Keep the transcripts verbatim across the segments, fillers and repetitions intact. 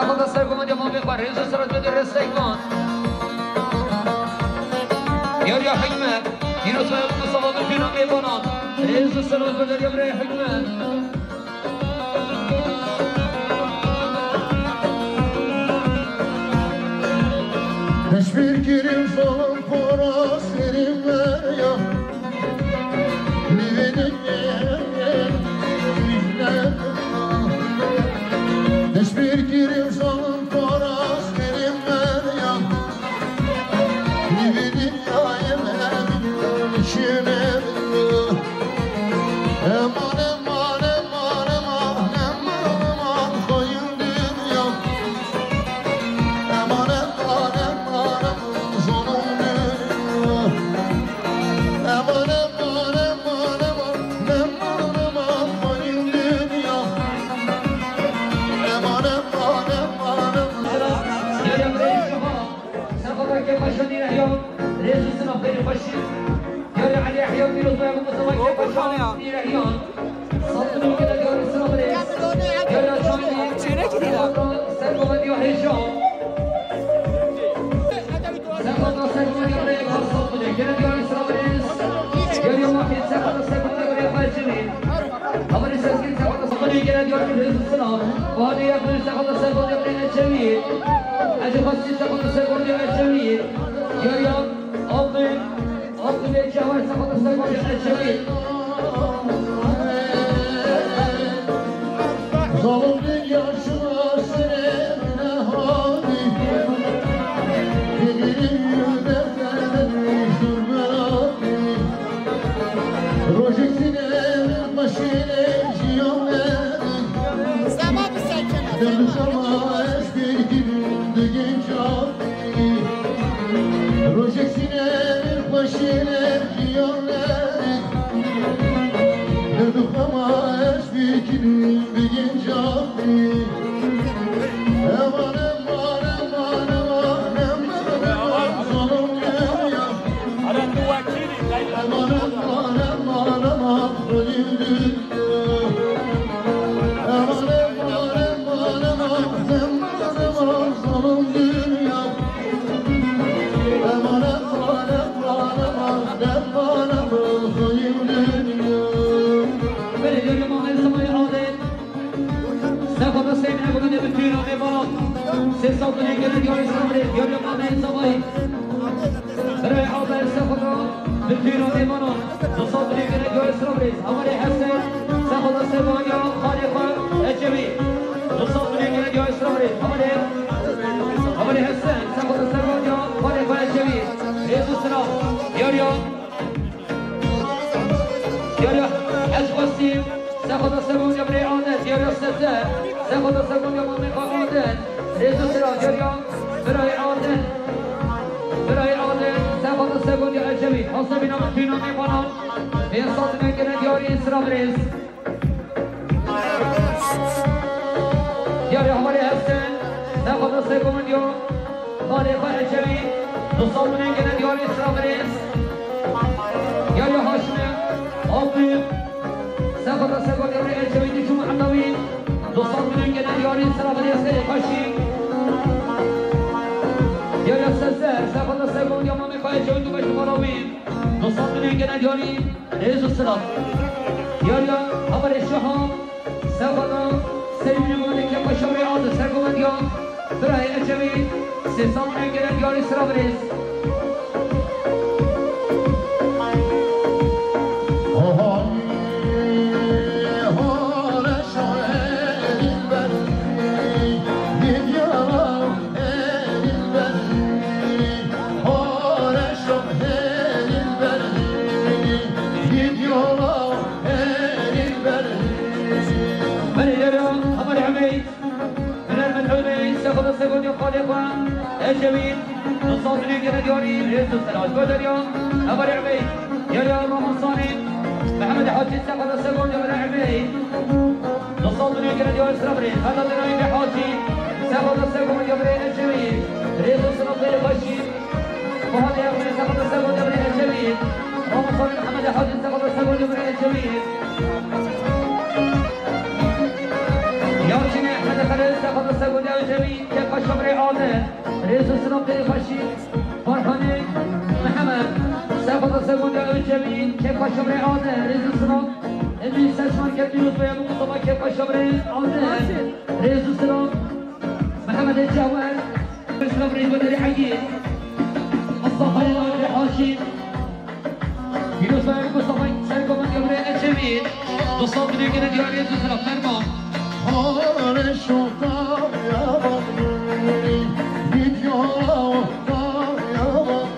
Xweda ser komediya mamê xwe, rêz û silat bide rêsek van. Yariya Hikmet, pîroz ve Mustafa, bi pîna mêvanan. Rêz û silat bide ya birê Hikmet. Teşbîr kirin zalim pora serî me ya. Teşbîr kirin zalim pora serî me ya. Nîvî dinyayê me şîne. Eman, eman, eman, eman, eman, eman, xweyî dinya. Eman, eman, eman, eman, zalim dinya. Eman, eman, eman, eman, eman, eman, xweyî dinya. Eman, eman, eman, eman. Sefa Bekir Paşa Nîrehyan, rêz û silav xêr û xweşî. Yarê Elî Ehya pîroz be, Mustafa Bekir Paşa Nîrehyan. Sed milyon gele diyarê silav rêz. Yarê Çayî. Çênekî dî ya. Sefa Sergola diya hêja. Sefa Sergola diya hêja. Sed milyon gele diyarê silav rêz. Yarê Wahîd, Sefa Sergola diya hêja. Haberî Sezgîn, Sefa Sergola diya hêja. Rêz û silav. Bahanê yek bin, Sefa Sergola diya hêja. Ecê Xwesî, Sefa Sergola diya hêja. Yarê Altın. Altın Bey Cevher, Sefa Sergola diya hêja. Zalim dinya şima sirê ne halî. Digirim yudefenim jurmerati. Rojek sinem başine jiyane. Zaman bir sekene. Derduşama eşbirgin diginca. Rojek sinem başine jiyane. Derduşama eşbirgin diginca. Eman, eman, eman, eman, eman, eman, zalim dinya. Eman, eman, eman, eman, zalim dinya. Eman, eman, eman, eman, eman, eman, zalim dinya. Eman, eman, eman, eman, eman, eman, zalim dinya. Bere, yürü, Muhammed Samayı aldı. Sefa da Hüseyin Ebu Gönde bütün Ramê Baran. Sê sed milyon gele diyarê silav rêz. Yariya Mamê Zavayî. Birayê Abe, Sefa da bütün Ramê Baran. Du sed milyon gele diyarê silav rêz. Haberê Hesen. Sefa da Sefa ya xalê xwe Ecevî. Du sed milyon gele diyarê silav rêz. Haberê, haberê Hesen. Sefa da Sefa ya xalê xwe Ecevî. Rêz û silav. Yariya. Yariya Ecwesî, Sefa da Sergola diya birê Adet, yariya Sete, Sefa da Sergola diya mamê xwe Adet, rêz û silav, yariya birayê Adet, birayê Adet, Sefa da Sergola diya Ecevî, hasebîna min tûna mêvanan, pênc sed milyon gele diyarê silav rêz. Yarê Hamarê Hesen, Sefa da Sergola diya xalê xwe Ecevî, du sed milyon gele diyarê silav rêz. Yarê Haşimê Altun, Sefa da Sergola diya birê Ecevî, Dîçû Muhemedawî, du sed milyon gele diyarê silav rêz, xêrê xweşî. Yarê Sezer, Sefa da Sergola diya mamê xwe Ecevî, du beş numara wî. Du sed milyon gele diyarî, rêz û silav. Yariya Hamarê Şahan, Sefa da Seyîdî Malik ya Paşa Bey aldı, Sergola diya birayê Ecevî, sê sed milyon gele diyarî, silav rêz. Berê yariya Hamarê Emeyd, Hunermend Emeyd, Sefa da Sergola diya xalê xwe Ecevî, du sed milyon gele diyarî, rêz û silav. Ji bo yariya Hamarê Emeyd, yariya Ramasanê, Mihemed Hacî, Sefa da Sergola diya birê Emeyd. Du sed milyon gele diyarî, silav rêz. Heta dinayî be Hacî, Sefa da Sergola diya birê Ecevî. Rêz û silav, xêrê xweşî. Fuadê Ehmedê, Sefa da Sergola diya birê Ecevî. Ramazanê Mihemedê Hacî, Sefa da Sergola diya birê Ecevî. Yalçinê Ehmedê Xelil, Sefa da Sergola diya Cemîl, kêfa şobrê Adil, rêz û silam tê xweşî. Farhanê Mihemed, serxweda sergondiya ew Cemîl, kêfa şobrê Adil, rêz û silam. Emîn Sesman, kê pîroz be ya Mustafa, kêfa şobrê Adil, rêz û silam. Mihemedê Cewher, silam rêz be derê Egîd. Mustafayê Adil Haşî. Pîroz be Mustafa Sergovan ya birê Ecevî. Dostan, dilê gene diyarê Zuzra, ferman. Hare şota ya bak, git yola ta ya bak,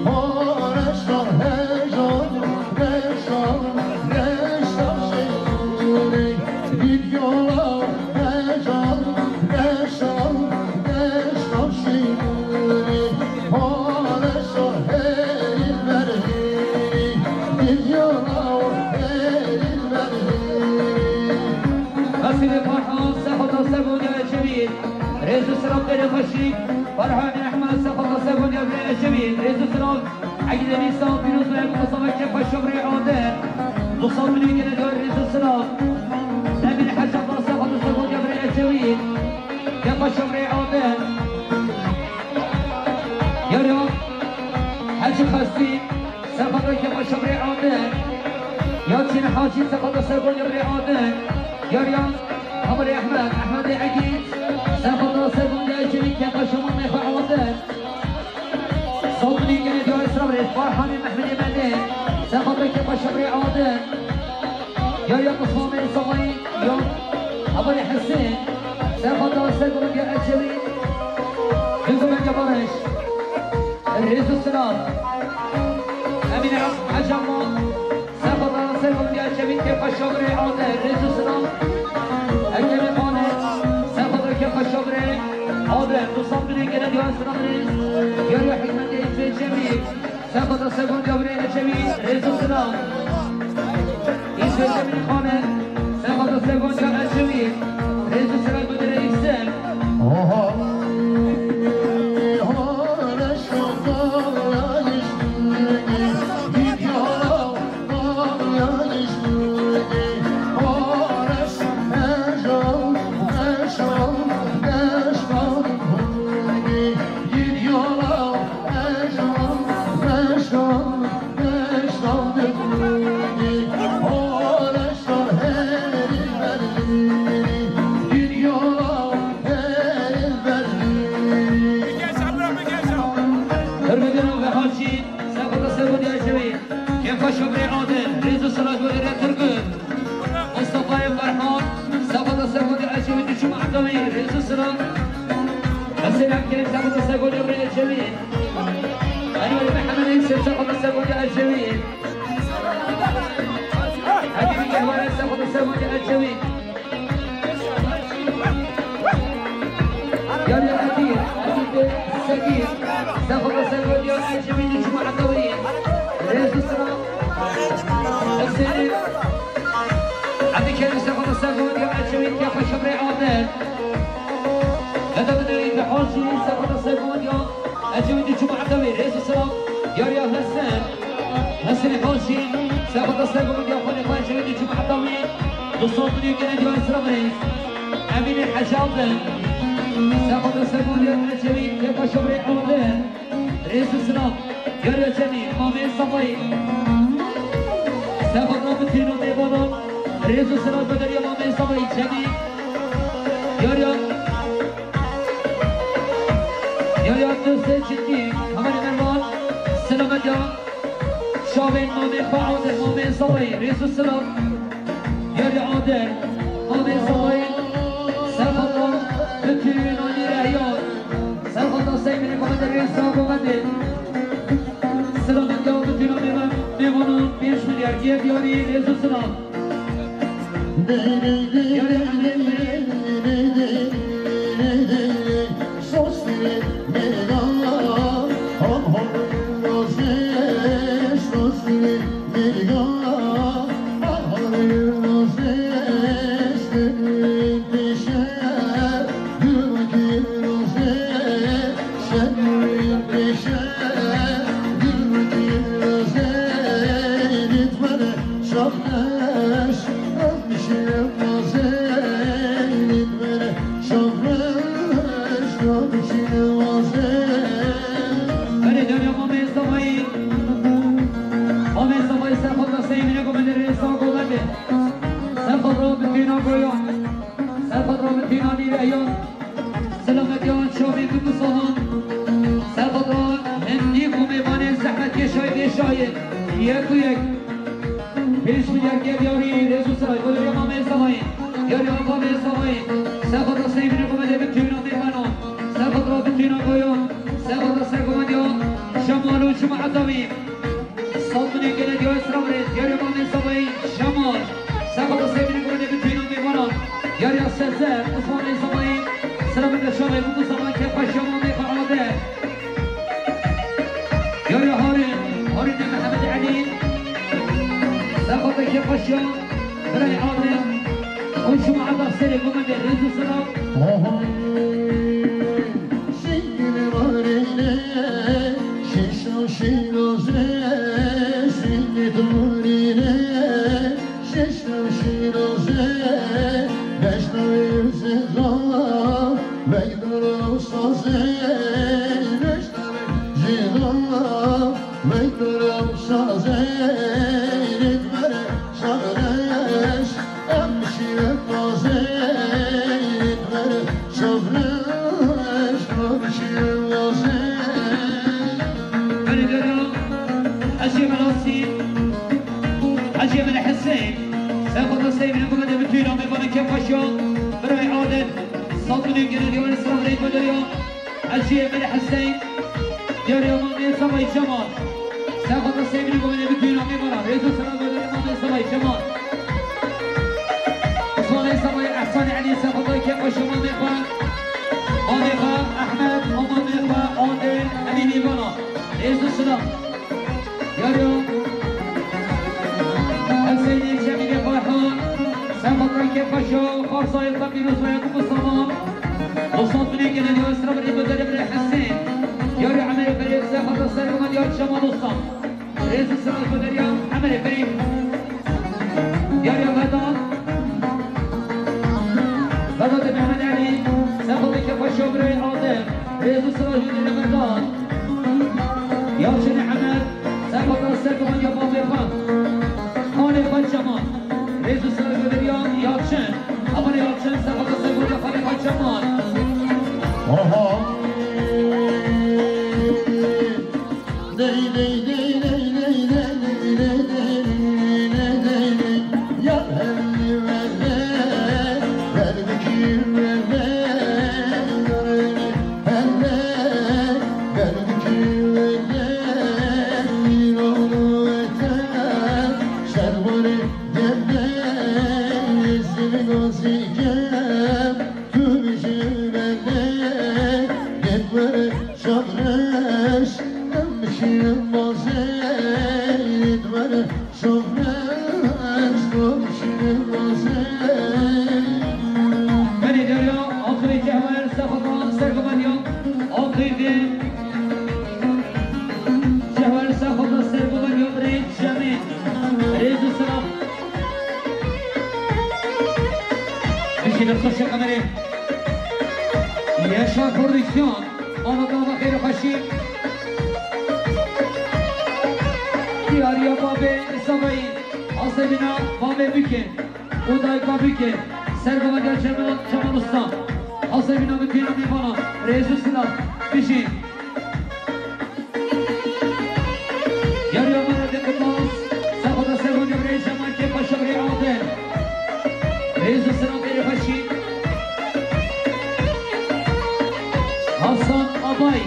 hare şa hejan, reşan, reşan şey, git yola hejan, reşan, reşan şey, hare Hesînê Farhan, serxweda sergondiya Ecevî. Rêz û silam derê xweşî. Farhan Ehmed, serxweda sergondiya birê Ecevî. Rêz û silam. Egîd Emîn Sal, pîroz be Mustafa, kêfa şobrê Adil. Dostan, dilê gene diyar, rêz û silam. Emîn Hecabas, serxweda sergondiya birê Ecevî. Kêfa şobrê Adil. Yara Hecî Xesî. Serxweda kêfa şobrê Adil. Yasin Hacî, serxweda sergondiya birê Adil. Yar ya Hevalê Ehmed, Ehmedê Egîd. Serxweda sergondiya Ecevî, kêfa şobrê xwe Adil. Saldinî gene diya Esra birê, Farhanê Mehmedê Mele. Serxweda kêfa şobrê Adil. Yar ya Osmanê Savayî, ya Hevalê Hesên. Serxweda sergondiya Ecevî. Duzû Benge Barış. Rêz û silam. Emîne Ecema, serxweda sergondiya Ecevî, kêfa şobrê Adil, rêz û silam. Hekemê Xanê, serxweda kêfa şobrê Adil, dostan, dilê gene diyar, silam rêz. Yar ya Hikmetê Ecevî, serxweda sergondiya birê Ecevî, rêz û silam. Îsveç'e min xane, serxweda sergondiya Ecevî, rêz û silam, müdüre Îsem. Hürmetine ve Hacî, serxweda sergondiya Ecevî. Kêfa şobrê Adil, rêz û silav bo derê Turgut. Mustafayê Ferhan, serxweda sergondiya Ecevî, diçû Mehdewî, rêz û silav. Hesên Emkerîm, serxweda sergondiya birê Ecevî. Enwar Mehemedê Îsem, serxweda sergondiya Ecevî. Hekîmî Gehware, serxweda sergondiya Ecevî. Yar ya Edî, Edî Sekî, serxweda sergondiya Ecevî, diçû Mehdewî. Rêz û silav. Hesên Edî Kerîm, serxweda sergondiya Ecevî, kêfa şobrê Adil. Heda binêrî bi Hacî, serxweda sergondiya Ecevî, diçû Mehdewî, rêz û silav. Yar ya Hesen, Hesenê Hacî, serxweda sergondiya xwedê xwe Ecevî, diçû Mehdewî. Dostan, dilê gene diyar, silam rêz. Emînê Hecabin, serxweda sergondiya Ecevî, kêfa şobrê Adil. Rêz û silav. Yar ya Cemî, Mamê Savayî. Serxweda bi tîno mêvanan. Rêz û silav bo derê Mamê Savayî, Cemî. Yar ya, yar ya Dustê Çingî, hevalê Mervan. Selamet ya. Çavên Mamê xwe Adil, Mamê Savayî. Rêz û silav. Yar ya Adil, Mamê Savayî, serxweda bi tîno mêvanan. Serxweda Seymînê Komendê, rêz û silav bo me de. Selamet ya bi tîno mêva-, mêvanan, pênc milyar gê diyarî, rêz û silav. Yar ya Emîn Birê. Serxwedra min tîna nîreyan, silametiyan şamê min musahan. Serxwedra min nî ku mêvanê zehmetkeşayê vêşayê, yek û yek. Pêş milyar gel yarî, rêz û siray, goleriya mamê Zavayê, yarî mamê Zavayê. Serxwedra sey min û kumedê min tîna mêvanan. Serxwedra min tîna goyan. Serxwedra serkomediya Şemal û Cuma Edawî. Saldinê gele diya Esra Birêz, yarî mamê Zavayê Şemal. Serxwedra sey min û kumedê min tîna mêvanan. Yarî Sezer, Osmanê Zavayê. Sira min de şamê min musahan kê xweşiya mamê xwe Ader. Yarî Harîn, Harîn de Mihemed Elî. Serxwedra kê xweşiya birayê Ader. Û şima eda serê gomedê rêz û silav. Şingil varine, şişo şiroze, şingil varine, şişo şiroze, beşna yüzüza, vegdara saze, beşna yüzüza, vegdara saze, ritmere şareş, em şiye taze, ritmere şareş, em şiye taze. Beni görüyor, Hacı Melasî, Hacı Emel Hüseyin, sen burada sevgili bu kadar bütün abi bana kef aşıyor. Bırak adet, saldırıyor gene diyor, İslam Reis Bölüyor. Hacı Emel Hüseyin, diyor ya, Muhammed Sabah Cemal. Sen burada sevgili bu kadar bütün abi bana. Reis Selam Bölüyor, Muhammed Sabah Cemal. Osman Sabah, Ehsan Ali, sen burada kef aşıyor, Muhammed Sabah. Muhammed Sabah, Ahmet, Muhammed Sabah, Adil, Emin İvana. Reis Selam. Yaro. Hüseyin Cemîlê Farhan. Sefata Kepaşo. Xarsayê Qebîl Osman Yakup Mustafa. Osman Binê gene diyor sıra bir ibadere bile Hüseyin. Yaro Emerê Berê. Sefata Serguman Yar Cemal Usta. Reis Selam Baderiya Emerê Berê. Yaro Vedat. Vedat Mehmet Ali. Sefata Kepaşo Birey Adem. Reis Selam Jüdüle Vedat. Yalçın Emer. Sefata Serguman Yakup Mustafa. Xanê xwe Cemal. Rêz û silav Bederiya Yalçın. Aman Yalçın, sefata Serguman Yakup Mustafa Cemal. Oho. Dey, dey, dey. Ya hevli wele, verdi ki wele, hele, verdi ki wele, yolu ete, şerbori. Berê derya, axirê cehwer, sefata, sergomaniya, axirê cehwer, sefata, sergomaniya, birê Cemîl. Rêz û silav. Bişîne xweşe Emerê. Yaşar Prodüksiyon. Mama dava xêr xweşî. Diyariya babê Îsabeyî. Asebîna babê bike. Û dayika bike. Sergova gel Cemal, Cemal Usta. Asebîna min tîna mêvana. Rêz û silav. Bijî. Yarı yollara dikkat olsun. Sefada Servan Cemal Kepaşa Bey Adem. Reis Selam Bey Başı. Hasan Abay.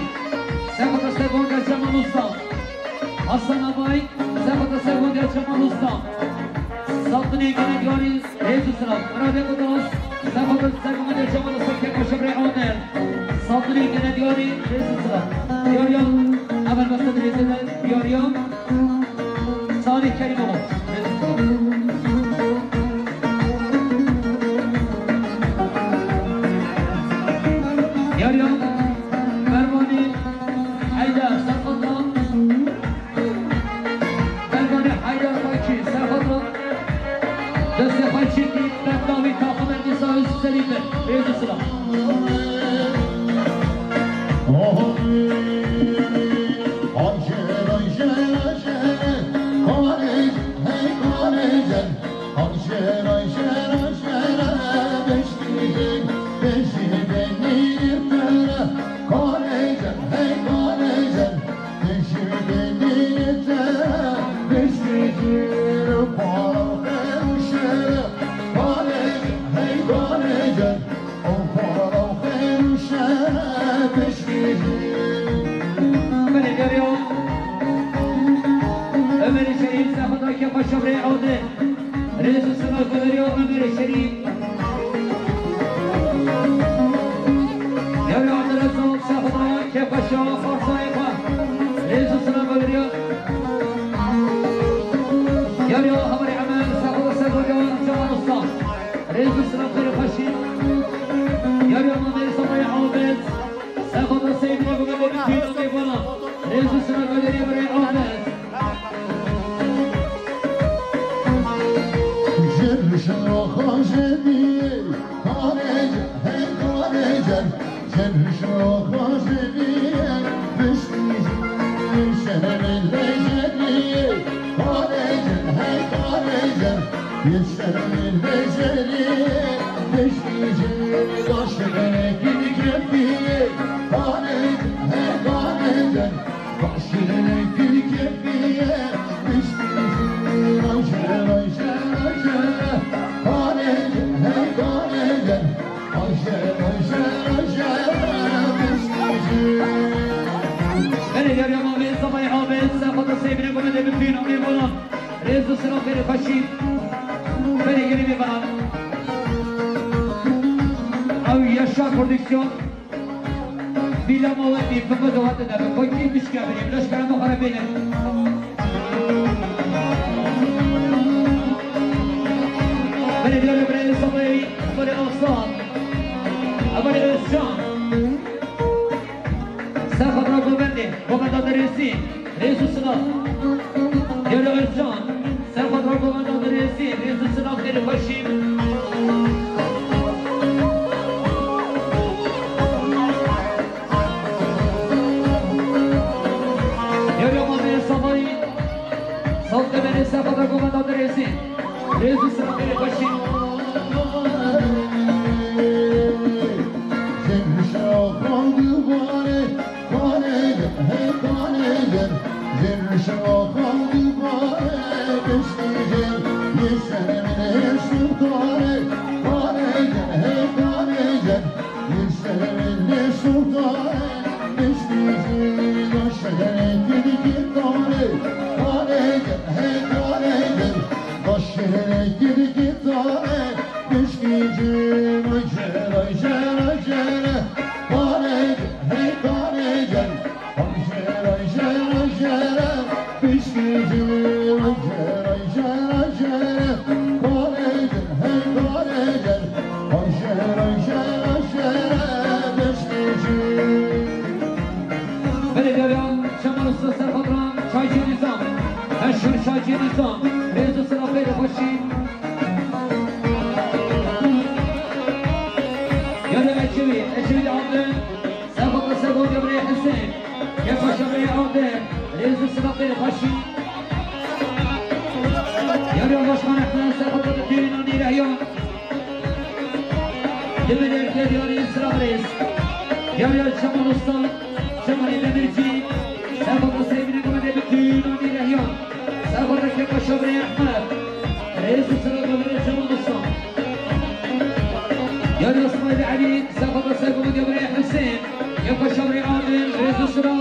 Sefada Servan Cemal Usta. Hasan Abay. Sefada Servan Cemal Usta. Satın ekine diyoruz. Rêz û silav. Miradê Qudas, sefata sergomediya Cemal Usta Kepaşa Birê Adem. Saldinê gene diyarî, rêz û silav. Diyariya, evel beste birêzê de, diyariya Salih Kerîmoğlu. Rêz û silav. Diyariya Mervanî Heyder, sefata Mervanê Heyder Xaçî, serxwedra destê xwe çêkî, bendavî taximê Îsa Hüseyî be. Rêz û silav. Belê, derya Ömer Şerîf, Sefada Kefa Şabrê Ade. Rêz û silav Belê, derya Ömer Şerîf. Derya Abdurrezzak, Sefada Kefa Şabrê Ade. Rêz û silav Belê, derya. Derya Hamarê Emel, Sefada Sefada Cemal Usta. Rêz û silav xêr û xweşî. Yarî Amedê Sabayê Abid. Sefada Seyîdê Gumedê, bütün mêvanan. Rêz û silav Galerî Birê Abid. Jin şoxan jebî, karê hey karê cer. Jin şoxan jebî, piştî jin şermê lê jebî, karê cer, hey karê cer. Yeşerê lejerê, beşî jê, daşerê kîrkefî, karê, he karê, daşerê kîrkefî, beşî jê, raje, raje, raje, karê, he karê, raje, raje, raje, beşî jê. Belê, yarî Amedê Sabayê Abid, Sefada Seyîdê Gumedê, bütün mêvanan. Rêz û silav xêr û xweşî. Belê, gelî mêvanan. Ew Yaşar Prodüksiyon. Bîla mawetî, fıfı de hate de. Xwekî bişke bêne. Bila ji kerema xwe re bêne. Belê, diyarê birê Sabayê, Sabayê Aslan. Abalê Özcan. Ser xwe re govendê, govenda Derêsî. Rêz û silav. Yara Özcan, ser xwe re govenda Derêsî, rêz û silav, xêr û xweşî. Yara Amedê Sabayê, Sal Demerê, ser xwe re govenda Derêsî. Rêz û silav, xêr û xweşî. Jin şoxan dubare, karê, hey karê, jin şoxan dubare, piştî jê, yeşerê min hêştim karê, karê, hey karê, yeşerê min hêştim karê, piştî jê, daşerê kîrkefî karê, karê, hey karê, daşerê kîrkefî karê, piştî jê, raje, raje, raje, karê, hey karê, raje, raje, raje, piştî jê, raje, raje, raje, karê, hey karê, raje, raje, raje, piştî jê. Belê, diyarê Çemal Usta, ser xwe re Çaycî Nizam. Meşhur Çaycî Nizam. Rêz û silav, xêr û xweşî. Yara Ecevî, Ecevî Adil. Ser xwe re ser godiya birê Hüseyin. Kefa Şabrê Adil. Rêz û silav, xêr û xweşî. Yara Başkan Ehmed, ser xwe re Dînan Nîrehyan. Demir Erke, diyarê Sira Birêz. Yara Çemal Usta. Cemalê Demircî, ser xwe re Seyîdê Gumedê, bütün Nîrehyan. Ser xwe re Kefa Şabrê Ehmed. Rêz û silav Galerî Cemal Usta. Yara Seyîdê Elî, ser xwe re ser godiya birê Hüseyin. Kefa Şabrê Adil, rêz û silav.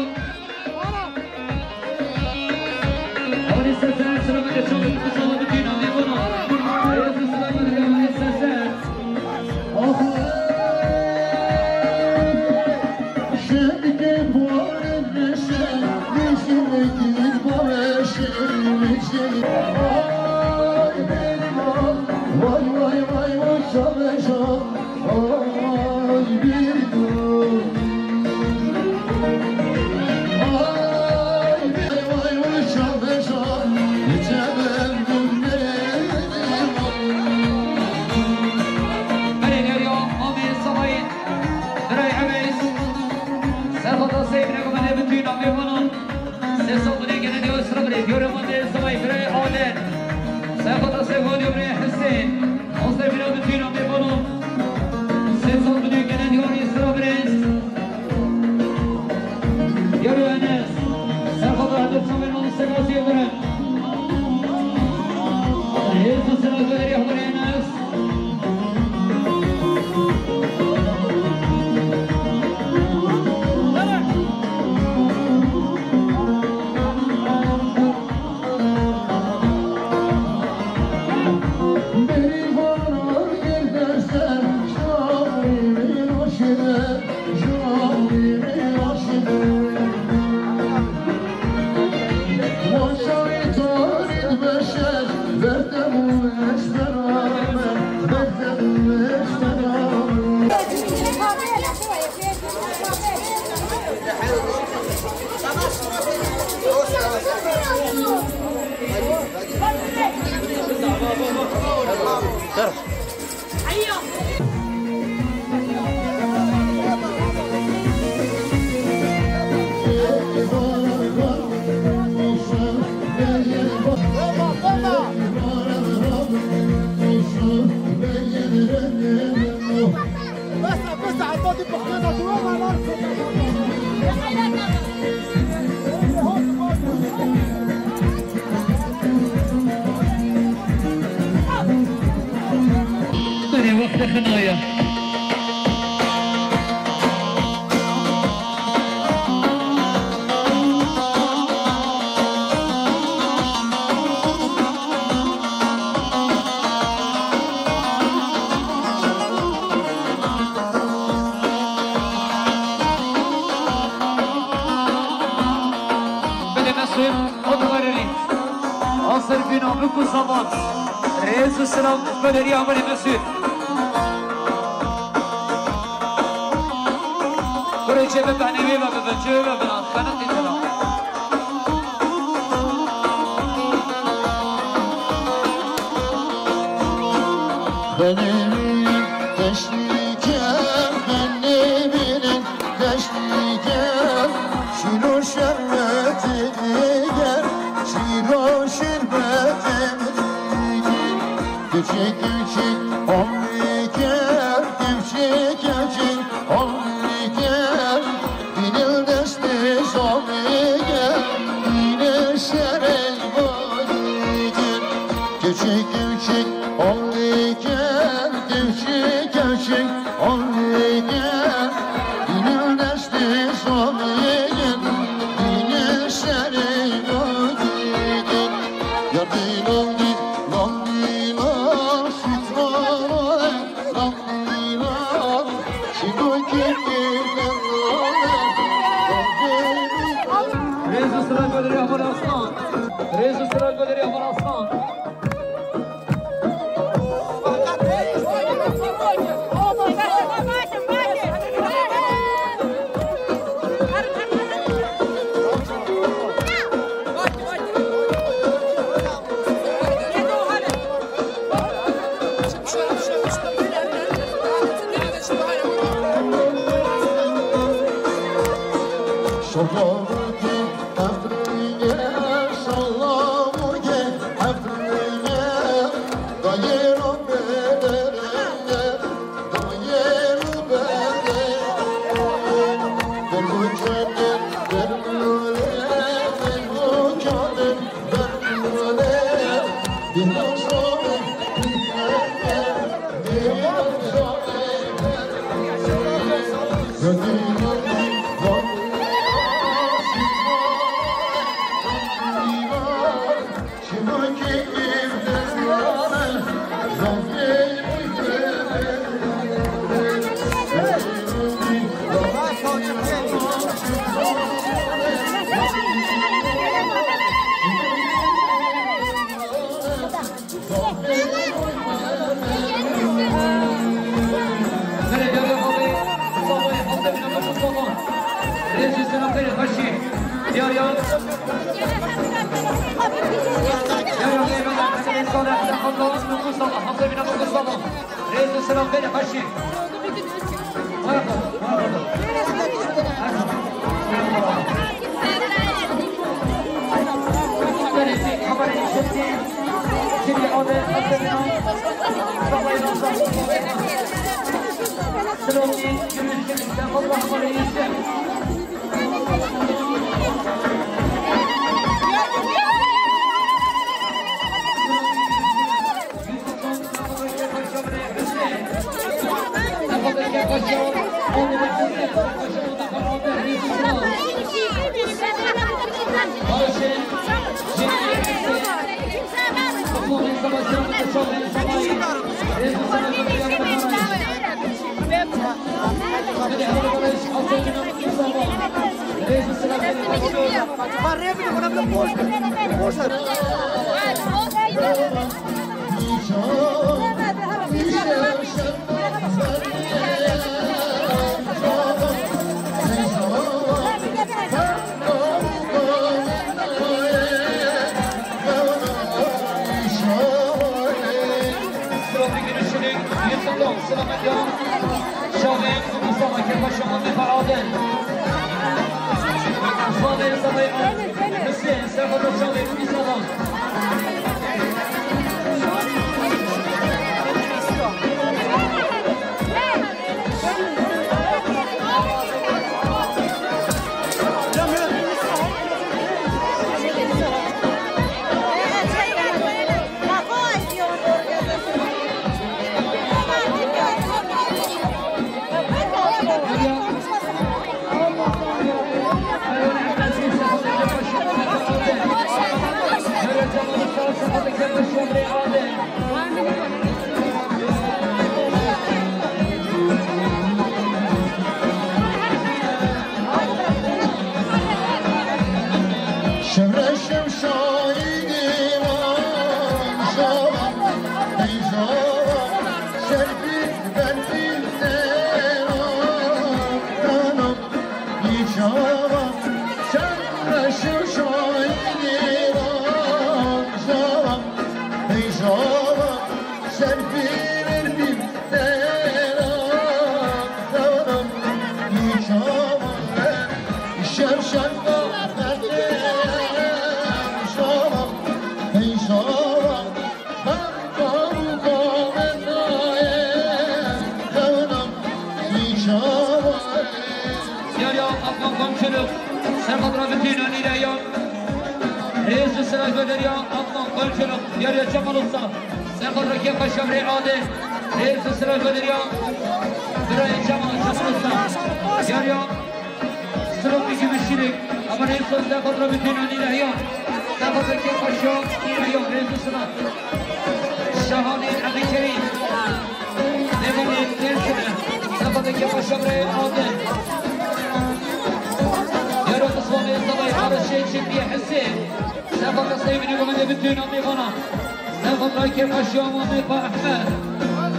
Abalê Sezer, selamet, çavê, çavê, bütün mêvanan. Rêz û silav Galerî Sezer. Belê, derya Amedê Sabayê. Birayê Emeys, ser xwe re ser godiya birê, bütün mêvanan. Sê sal bûne gene diyo Sira Birêz, diyo Amedê Sabayê, birayê Adil. Ser xwe re ser godiya birê Hüseyin. Master bîra bütün mêvanan. Sê sal bûne gene diyo Sira Birêz. Diyo Enes. Ser xwe re her du çavên wan ser godiya birê. Rêz û silav Galerî Enes. Tenê wextê xinaya. Belê Mesûd, otuvarerî. Hazir bîna biku zaman. Rêz û silav, beleriya Amirê Mesûd. Kurê çê bibe, nêvê ve bibe, çê ve bibe, xeniqî tira. Xenemî teşnî ker, xenemî teşnî ker, şîro şerbetê diger, şîro şerbetê diger. Kevçik kevçik olê ker, kevçik kevçik olê ker, dînil destê zolê ker, dîne şerê zolê ker. Kevçik kevçik olê ker, kevçik kevçik olê ker, dînil destê zolê ker, dîne şerê zolê ker. Ya dînil dîn, dînil dîn. Rêz û silav golerê Aman Aslan. Rêz û silav golerê Aman Aslan. Rêz û silav bêne xweşî. Yar ya Adnan Komşuluk, Serhat Rabitîn Anîreyan, Reis Sıra Göderiya Adnan Komşuluk, Yar ya Cemal Usta, Serhat Rakip Paşa Bre Ade, Reis Sıra Göderiya, Bira Cemal, Cemal Usta, Yar ya Sırok iki müşkilik, ama Reis Sıra Serhat Rabitîn Anîreyan, Serhat Rakip Paşa Anîreyan, Reis Sıra, Şahane Ebi Kerim. Lêvanê Kêrkine, Nefadeke Paşa Birayê Ade. Yaro Qisvanê Zavayê Arişê Çimbiye Hesê. Nefada Seyvini Gomende bütün Amîvana. Nefada Kepaşa Mamê Pa Ehmed.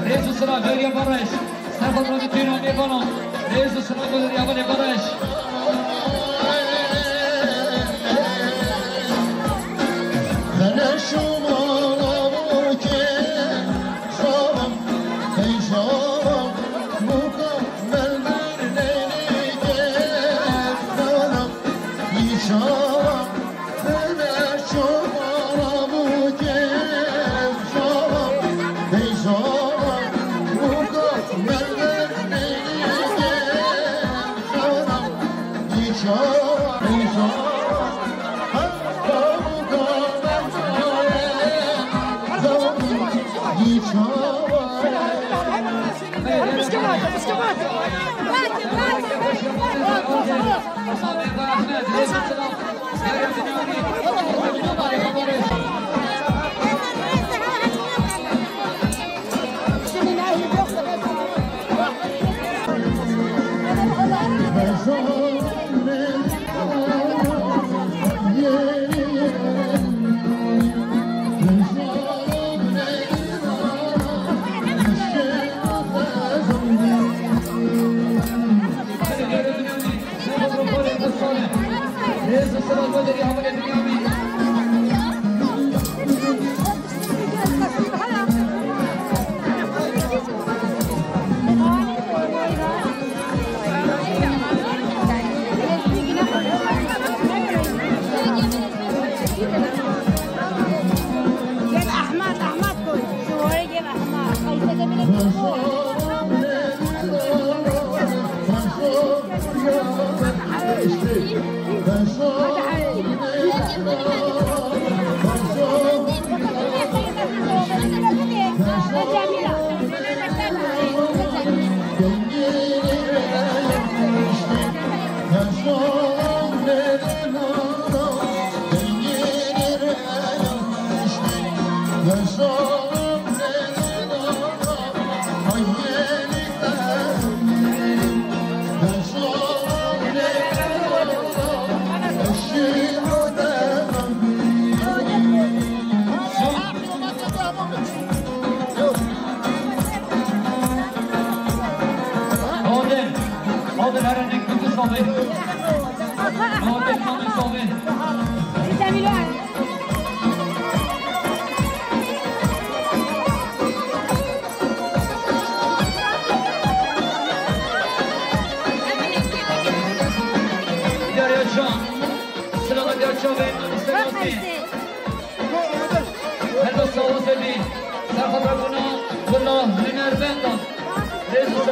Rêz û sila Xeyriye Bareş. Nefada bütün Amîvana. Rêz û sila Xeyriye Bareş. Muhammed Sami Sami. Derya Can. Sırada Derya Can ve Selahattin. Helbet sağ ol Sebi. Serhat Akuna, Abdullah, Hüner Benda. Rêz û sağ.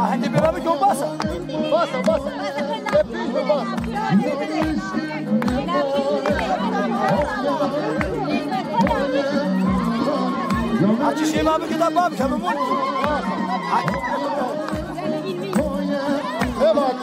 Ahente bê babê, basa. Basa, basa. Hep bir basa. Açı şey babê, kitap babê, tamam mı? He bak.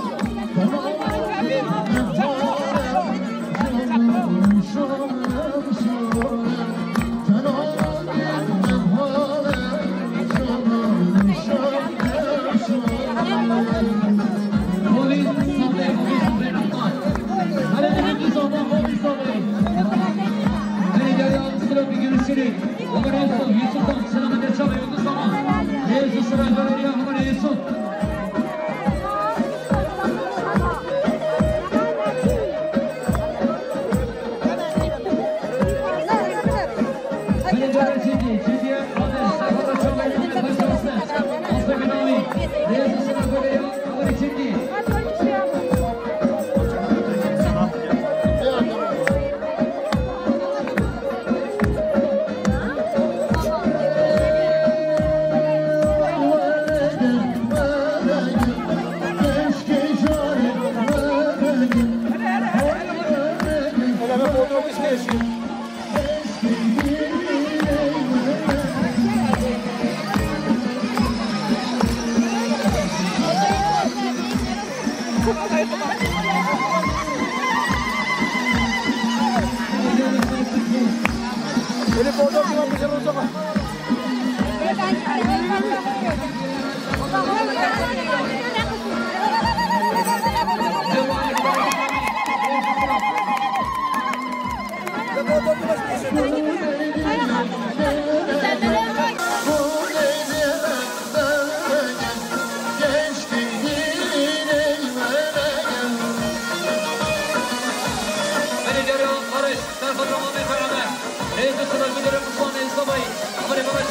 Belediye Barış, Serhat Ramazan Karaman, Reis Sıra Müdürü Mustafa Esabayı, Amir Barış.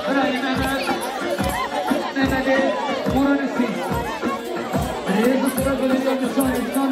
Birayê Mehmet, Mehmetê Muranisi. Rêz û sura belediye Musa Hêsan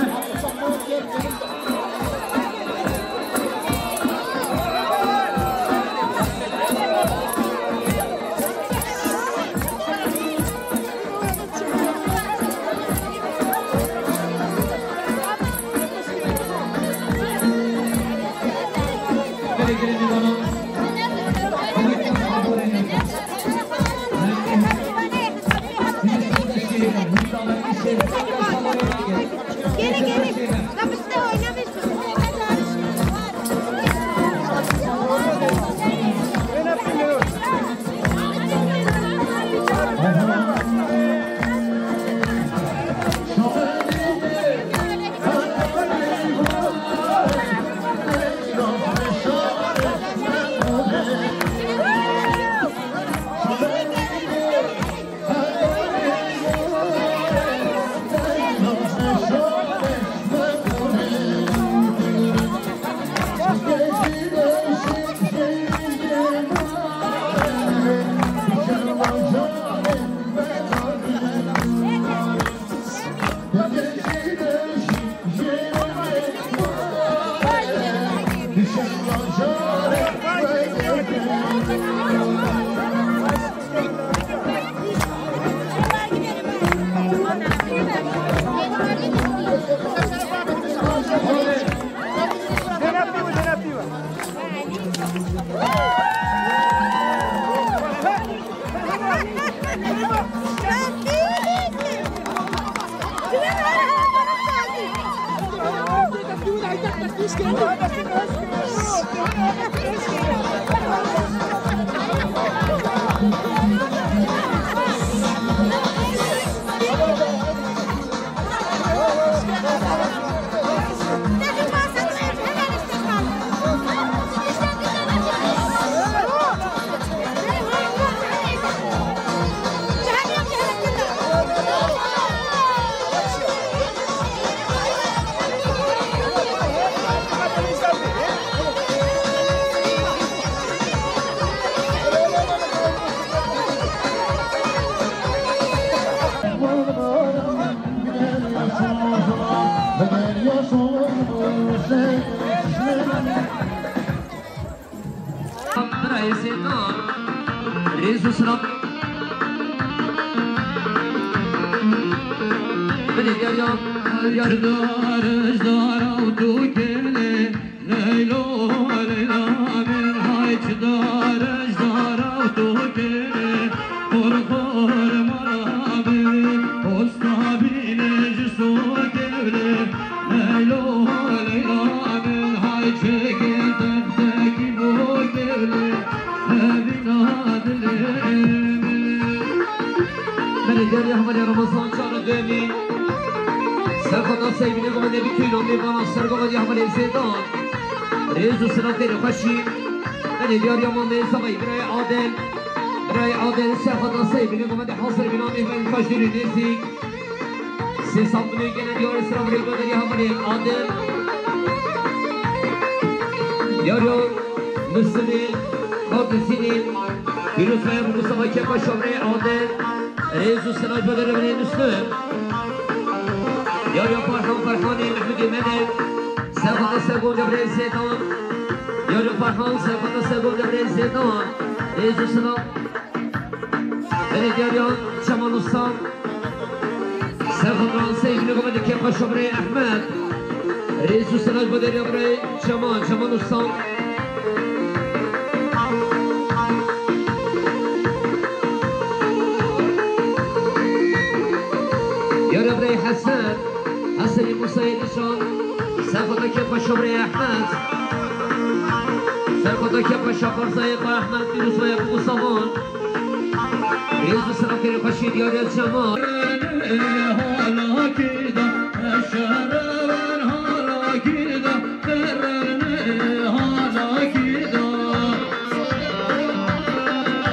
Birayê Sêkan, rêz û silav. Binê diyar ya. Yar dar, ji dara û tu kêlê, Leylo, Leyla min, hay ji dar, ji dara û tu kêlê, xor xor mara min, posta bînê ji so kêlê. Leylo, Leyla min, hay çekê tek tekî bo kêlê, hevîna dilê min. Belê diyar ya hevalê Ramazan çara demî. Serxweda Seybînê gomendê bi tûyno mêvana ser gomendê hevalê Zêdan. Rêz û silav têrê xweşî. Belê diyar ya mamê Zavayî birayê Adil. Birayê Adil serxweda Seybînê gomendê hazir bîna mêvanê xweş dûr û nêzîk. Sê sed milyon gene diyarê sira birê goderî hevalê Adil. Diyar ya Muslimê, Xatizînê, Pîroz be Ebu Mustafa Kepa Şabrê Adil. Rêz û silav goderî birê Muslim. Diyar ya Farhan Farhanê, Mehmudê Mele. Serxweda ser gomendê birê Zêdan. Diyar ya Farhan serxweda ser gomendê birê Zêdan. Rêz û silav. Belê diyar ya Çeman Usta. Serxweda Seybînê gomendê Kepa Şabrê Ehmed. Rêz û silav goderî birê Çeman, Çeman Usta. Diyar ya birê Hesen. Hesenî Musayê Nişan. Serxweda Kepa Şabrê Ehmed. Serxweda Kepa Şaparzayê Ka Ehmed, Pîroz be Ebu Mustafa. Rêz û silav têrê xweşî diyar ya Çeman.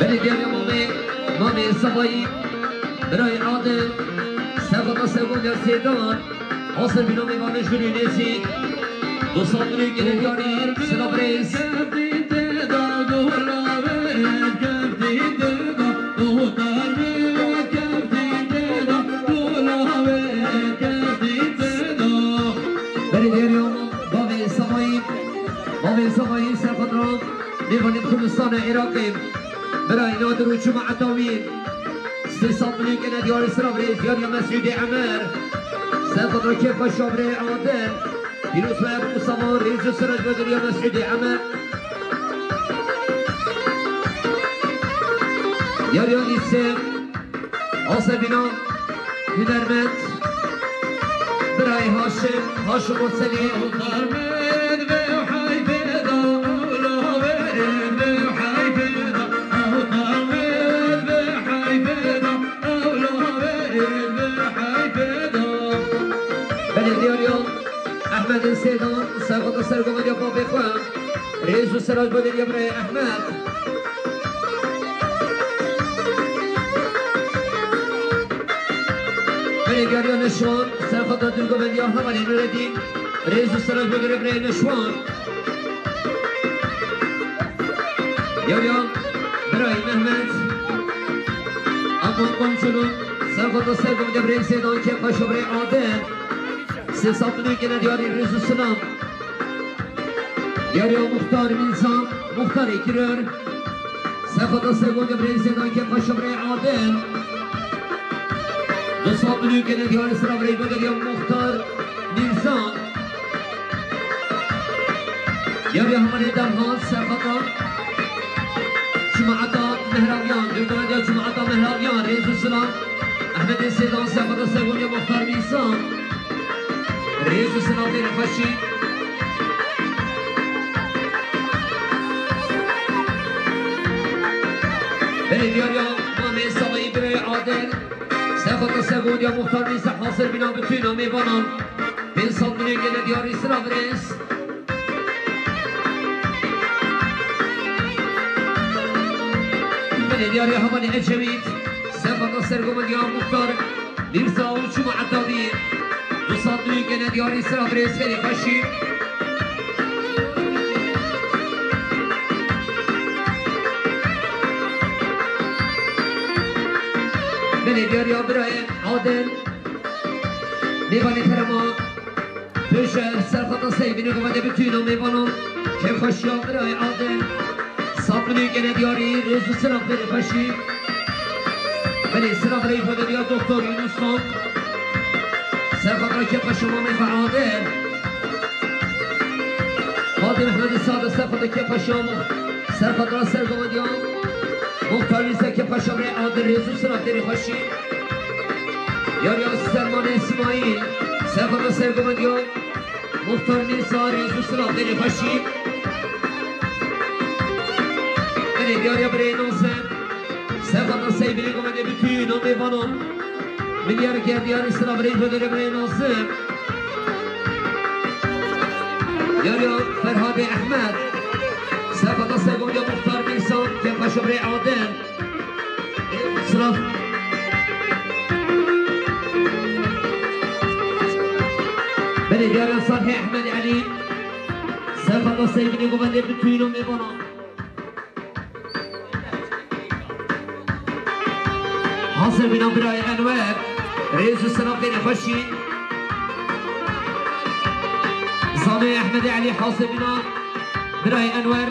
Belê diyar ya mamê, mamê Zavayî, birayê Adil, serxweda ser gomendê Zêdan. Hazir bîna mêvanê jûr û nêzîk. Dostan min û gelek yarî, silav rêz. Belê diyar ya bavê Zavayî, bavê Zavayî serxweda mêvanê Kurdistanê Iraqê. Birayê Nadir û cemaeta wî. Sê sed milyon gene diyarê sira birê diyar ya Mesûdê Emer. Serxweda Kepa Şabrê Adil. Pîroz be Ebu Mustafa, rêz û silav goderî ya Mesûdê Emer. Diyar ya Îsem. Asebîna hunermend. Birayê Haşim, Haşim Murselî. Belê diyar ya Ehmedê Sêdan, serxweda ser gomendê bavê xwe. Rêz û silav goderî birayê Ehmed. Belê diyar ya Neşwan, serxweda dûr gomendiya hevalê Nureddîn. Rêz û silav goderî birayê Neşwan. Diyar ya birayê Mehmet. Aman Komçulu, serxweda ser gomendê birayê Sêdan Kepa Şabrê Adil. Sê sed milyon gene diyarî rêz û silav. Diyar ya Muxtar Mîrza, Muxtarê Kiror. Serxweda ser gomendê birayê Sêdan Kepa Şabrê Adil. Du sed milyon gene diyarî sira birayê goderî ya Muxtar Mîrza. Diyar ya hevalê Derhan, serxweda cemaeta Mehrawiyan, dûr gomendiya cemaeta Mehrawiyan, rêz û silav. Ehmedê Sêdan, serxweda ser gomendê ya Muxtar Mîrza. Rêz û silav têrê xweşî. Belê diyariya mamê Samayî birayê Adil. Sefata sergondiya muxtar Mîrza hasir bîna bitûna mêvanan. Pênc sed milyon gene diyarî sira birêz. Belê diyariya hevalê Ecevît. Sefata sergondiya muxtar Mîrza û Çûma Etavî. Du sed milyon gene diyarî sira birêz xêrê xweşî. Belê diyariya birayê Adil. Mêvanê terema Pêşe serxata seyvînê gomede bitûna mêvanan. Kêfxweşiya birayê Adil. Sed milyon gene diyarî, rêz û silav xêrê xweşî. Belê silav reyfederiya Doktor Yunus Xan. Serxata kêfxweşiya mamê xwe Adil. Adil Mehmedî Sade serxata kêfxweşiya mû. Serxata sergovendiya Muxtar Mîrza kêfxweşiya birayê Adil, rêz û silav xêrê xweşî. Yariya Selmanê Îsmaîl, serxata sergovendiya Muxtar Mîrza, rêz û silav xêrê xweşî. Belê diyariya birê Nazim. Serxata seyvînê gomede bitûna mêvanan. Milyar gerdiyarî silav reyfederiya birê Nazim. Yariya Ferhadê Ehmed. Serxata sergondiya Muxtar Mîrza, kêfxweşiya birê Adil. Silav. Belê diyariya Salihê Ehmed Elî. Serxata seyvînê gomede bitûna mêvanan. Hasir bîna birayê Enwer. Rêz û silav xêrê xweşî. Zanê Ehmedê Elî hasir bîna birayê Enwer.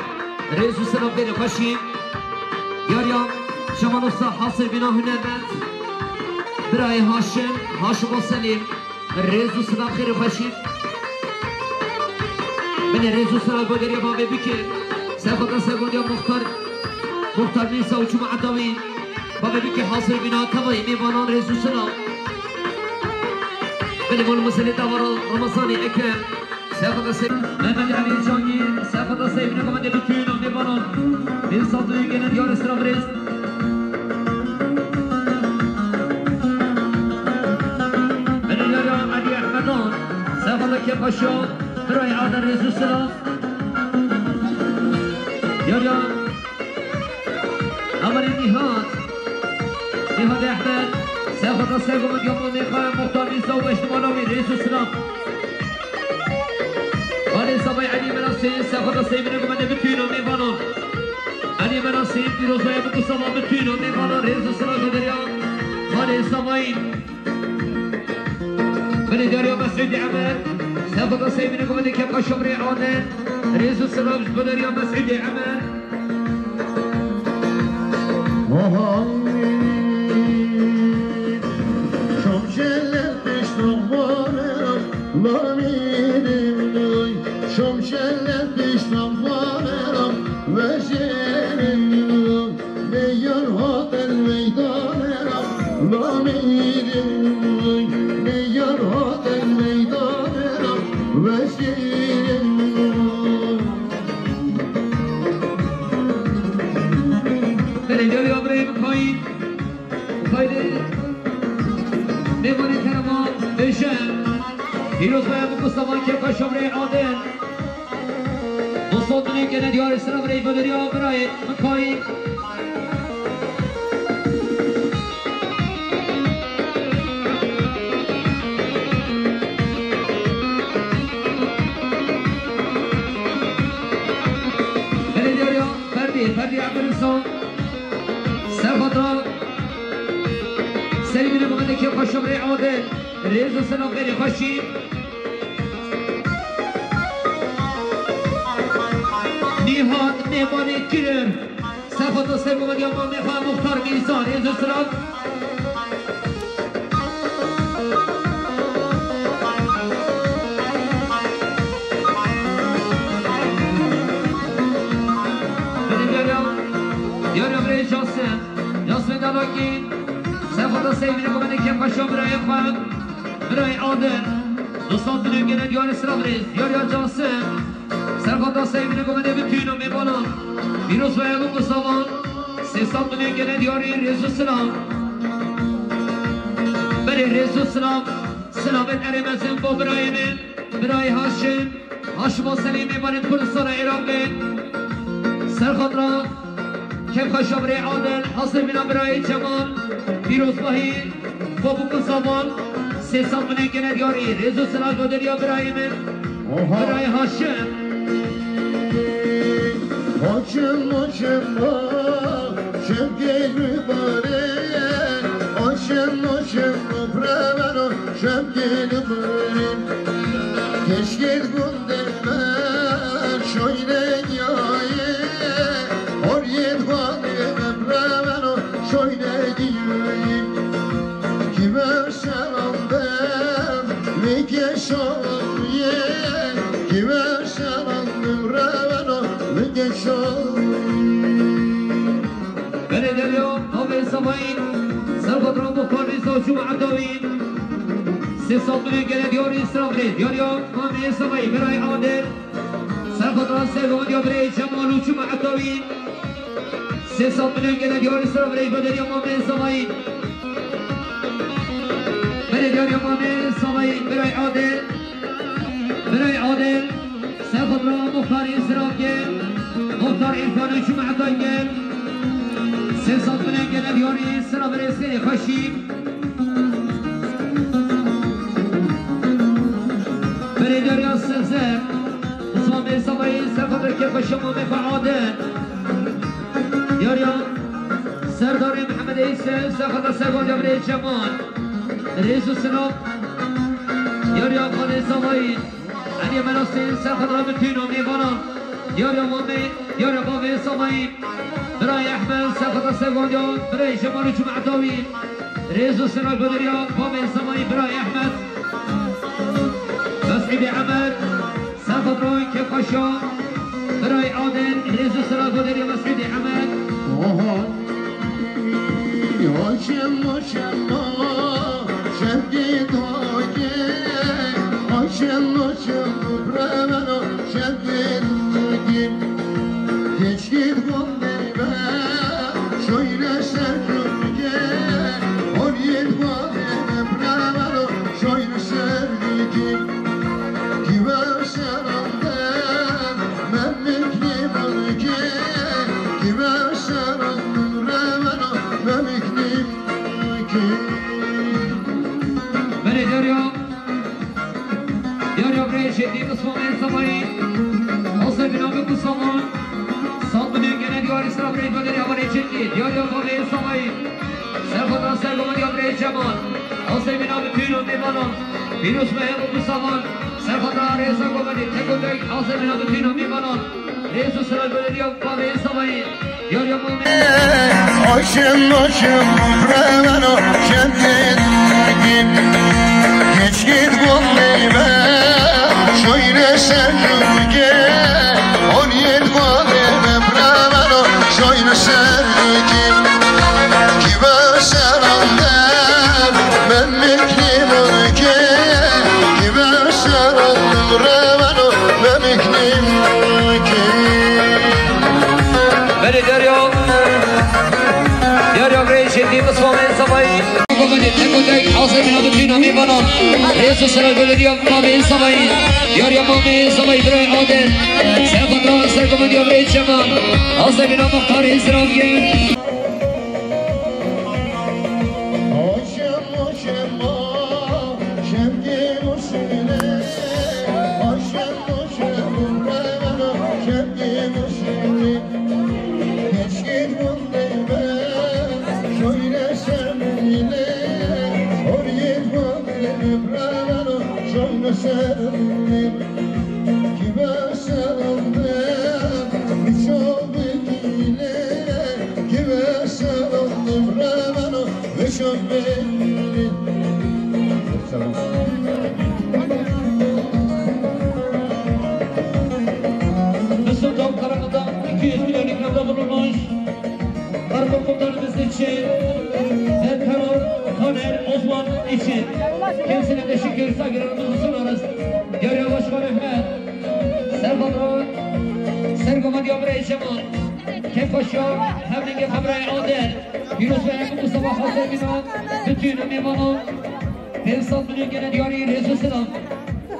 Rêz û silav xêrê xweşî. Yariya Şaman Usta hasir bîna hunermend. Birayê Haşim, Haşim û Selîm. Rêz û silav xêrê xweşî. Belê rêz û silav goderiya bavê bike. Serxata sergondiya Muxtar, Muxtar Mîrza û Çûma Etavî. Bavê bike hasir bîna tevayî mêvanan rêz û silav. Belê mol muselê tevara Ramazanê Ekrem. Serxata se-, Mehmet Elî Cangî, serxata seyvînê gomede bitûna mêvanan. Pênc sed milyon gene diyarî silav rêz. Belê yariya Elî Ehmedan, serxata kêfxweşiya birayê Adil, rêz û silav. Yariya Amanê Nîhat. Nîhat Ehmed, serxata sergovendiya mamê xwe Muxtar Mîrza û beştimala wî, rêz û silav. Xalê Zavay Elî Merasî, serxata seyvînê gomede bitûna mêvanan. Elî Merasî, pîrozbaya bikûsava bitûna mêvanan, rêz û silav goderiya Xalê Zavayî. Belê diyariya Mesûdê Emer. Serxata seyvînê gomede kêfxweşiya birê Adil. Rêz û silav ji bo diyariya Mesûdê Emer. Şom şele piştan xwarem, lamirim noy. Şom şele piştan xwarem, vejerim noy. Meyar hatin meydanera, lamirim noy. Meyar hatin meydanera, vejerim noy. Belê diyariya birê Mikaîl. Mikaîlê mêvanê kerema bêje. Pîroz be Mustafa kêfxweşiya birê Adil. Du sed milyon gene diyarî silav reyfederiya birayê Mikaîl. Belê diyariya Ferdî, Ferdî Ebdulîsa. Serxata seyvînê gomede kêfxweşiya birê Adil. Rêz û silav xêrê xweşî. Nîhat mêvanê kirin. Serxata sergovendiya mamê xwe Muxtar Mîrza, rêz û silav. Belê diyariya, diyariya birê Casim. Yasmin Dalakî, serxata seyvînê gomede kêfxweşiya birayê xwe, birayê Adil. Du sed milyon gene diyarî silav rêz, diyariya Casim. Serxata seyvînê gomede bitûna mêvanan. Pîroz be Mustafa. Sê sed milyon gele diyarî rêz û silav. Berê rêz û silav. Silavên erê mezin bo birayê min, birayê Haşim. Haşim Aselî mêvanên Kurdistana Iraqê. Serxatira kêfxweşa birê Adil, hazir bîna birayê Cemal. Pîrozbahî. Babû Kusavan, sê sed milyon gele diyarî, rêz û silav bo deriya birayê min, Oha. Birayê Haşim. Haşim, Haşim, Haşim gel bare. Haşim, Haşim, breveno, Haşim gel bare. Keşke gundê me şoyne giyaye. Oriyet gundê me breveno, şoyne giyaye. Kime şerandem, mike şoye, kime şerandem reveno, mike şoye. Belê deriya, Mamê Semayî, serxatira Muxtar Rêza û Cuma Edawî. Sê sed milyon gele diyarî silav re, diyariya Mamê Semayî, Beray Adil. Serxatira sergomandiya birê Cemal û Cuma Edawî. Sê sed milyon gele diyarî sira birê baderiya Mamê Semayî. Berê diyariya Mamê Semayî, biray Adil. Biray Adil. Serxatira Muxtarî sira gel. Muxtar Îrfan û Cuma Edawî gel. Sê sed milyon gele diyarî sira birê Seyê Xweşî. Berê diyariya Sezer. Osman Bey Sabayî, serxatira kêfxweşa Mamê xwe Adil. Diyariya Serdarê Mihemed Eyse, serxatira sergomandiya birê Cemal. Rêz û silav. Diyariya Xalê Sabayî. Eliyê Melasê, serxatira Mitîn û mêvanan. Diyariya Mamê, diyariya Bavê Sabayî. Birayê Ehmed, serxatira sergomandiya birayê Cemal û Cuma Edawî. Rêz û silav bo deriya Bavê Semayî, birayê Ehmed. Mesûdê Emer, serxatira kêfxweşa birayê Adil, rêz û silav bo deriya Mesûdê Emer. Oha. Haşim, Haşim, şevkî doke. Haşim, Haşim, breveno, şevkî doke. Keşke gundê me şoyne ser Tirkê, oriyet gundê me breveno şoyne ser Tirkê. Kime şerandem, memik nimulkê, kime şerandem breveno, memik nimulkê. Berê deriya. Diyariya birê Şehîd Osman Bey Sabayî. Asê bîna bi Kusaman. Sed milyon gele diyarî sira birê baderiya birê Şehîd. Diyariya Bavê Sabayî. Serxatira sergomandiya birê Cemal. Asê bîna bi tîno mêvanan. Pîroz be hebo Kusaman. Serxatira rêza gomandiya tek û tek. Asê bîna bi tîno mêvanan. Rêz û silav bo deriya Bavê Sabayî. Diyariya Mamê. Aşim, aşim, breveno, şevkî doke. Keşke gundê me şoyne ser Tirkê. Oriyet gundê me breveno, şoyne ser Tirkê. Kime şerandem, memik nimulkê. Kime şerandem breveno, memik nimulkê. Berê deriya. Diyariya birê Şehîd Osman Bey Sabayî. Tek û tek, asê bîna bi tîno mêvanan. Rêz û silav bo deriya Mamê Sabayî. Diyariya Mamê Sabayî, birayê Adil. Serxatira sergomandiya birê Cemal. Asê bîna Muxtarî sira gel. Şema, şema, şevkê Huseyinê. Aşem, aşem, revana, şevkê Huseyinê. Keşke gundê me şoyne şemîlê. Oriyet gundê me brevana, şoyne şemîlê. Kime şerandem, şovî kîlê. Kime şerandem, revana, Mesut Avkaran'da iki yüz milyon ikramda bulunmuş. Kargo komutanımız için ve Karo Taner Osman için kendisine teşekkür saygılarımızı sunuyoruz. Diyar Başkan Mehmet, Serbatro, Sergoman Yavre Cemal. Kêfxwe Şo, hevlînge xebrayê Adil. Pîroz be, hemû Mustafa Xasê bîna, bütün mêvanan. Pênc sed milyon gene diyarî, rêz û silam.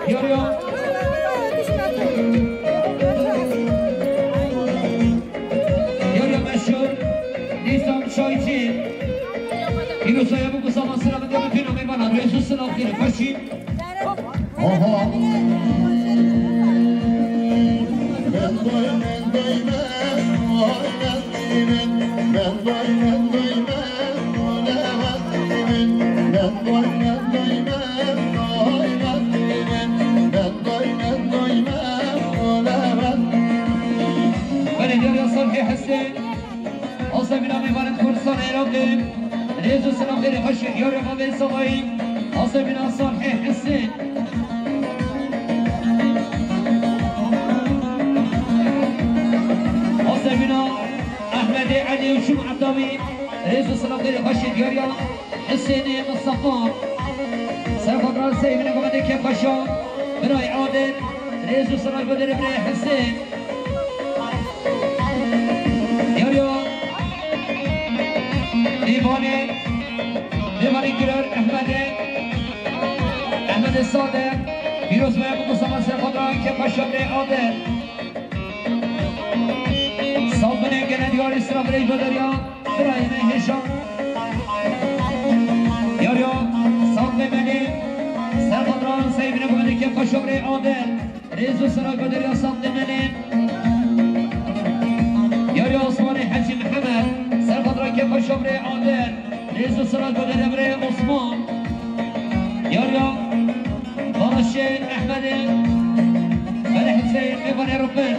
Diyariya. Diyariya meşhur. Nîsan Çaycı. Pîroz be, hemû Mustafa Xasê bîna, bütün mêvanan. Rêz û silam, xêr, xweşî. Aha. Ben doy, ben doy, ben doy, ben doy, ben doy, ben doy, ben doy, ben doy, ben doy, ben doy, ben doy, ben doy, ben doy, ben doy, ben doy, ben doy. Belediye Salih Hüseyin. Asebîna mêvanên Kurdistanê Iraqê, rêz û silam xêrê xweşî diyar e bavê Savayî, asebîna Salihê Husên. Asebîna Ehmedê Elî û Cuma Dawî, rêz û silam xêrê xweşî diyar e. Husênê Mustafa. Serxwedran Seyvînê Gomedê Kêfxweşa. Birayê Adil. Rêz û silav guderê birayê Husên. Yariya. Mêvanê. Mêvanê girar Ehmedê. Ehmedê Sade. Pîroz be Mustafa Serxwedran Kêfxweşa birayê Adil. Salbinê gene diyarî sira birê Goderiya, birayê me hêşa. Yariya, Salbê Melî, Serxwedran Seyvînê Gomedê Kêfxweşa birê Adil. Rêz û sira Goderiya Salbê Melî. Yariya Osmanê Hecî Mihemed, Serxwedran Kêfxweşa birê Adil. Rêz û silav guderê birê Osman. Yariya Balaşê Ehmedê. Belê Huseyîn, mêvanê rûpin.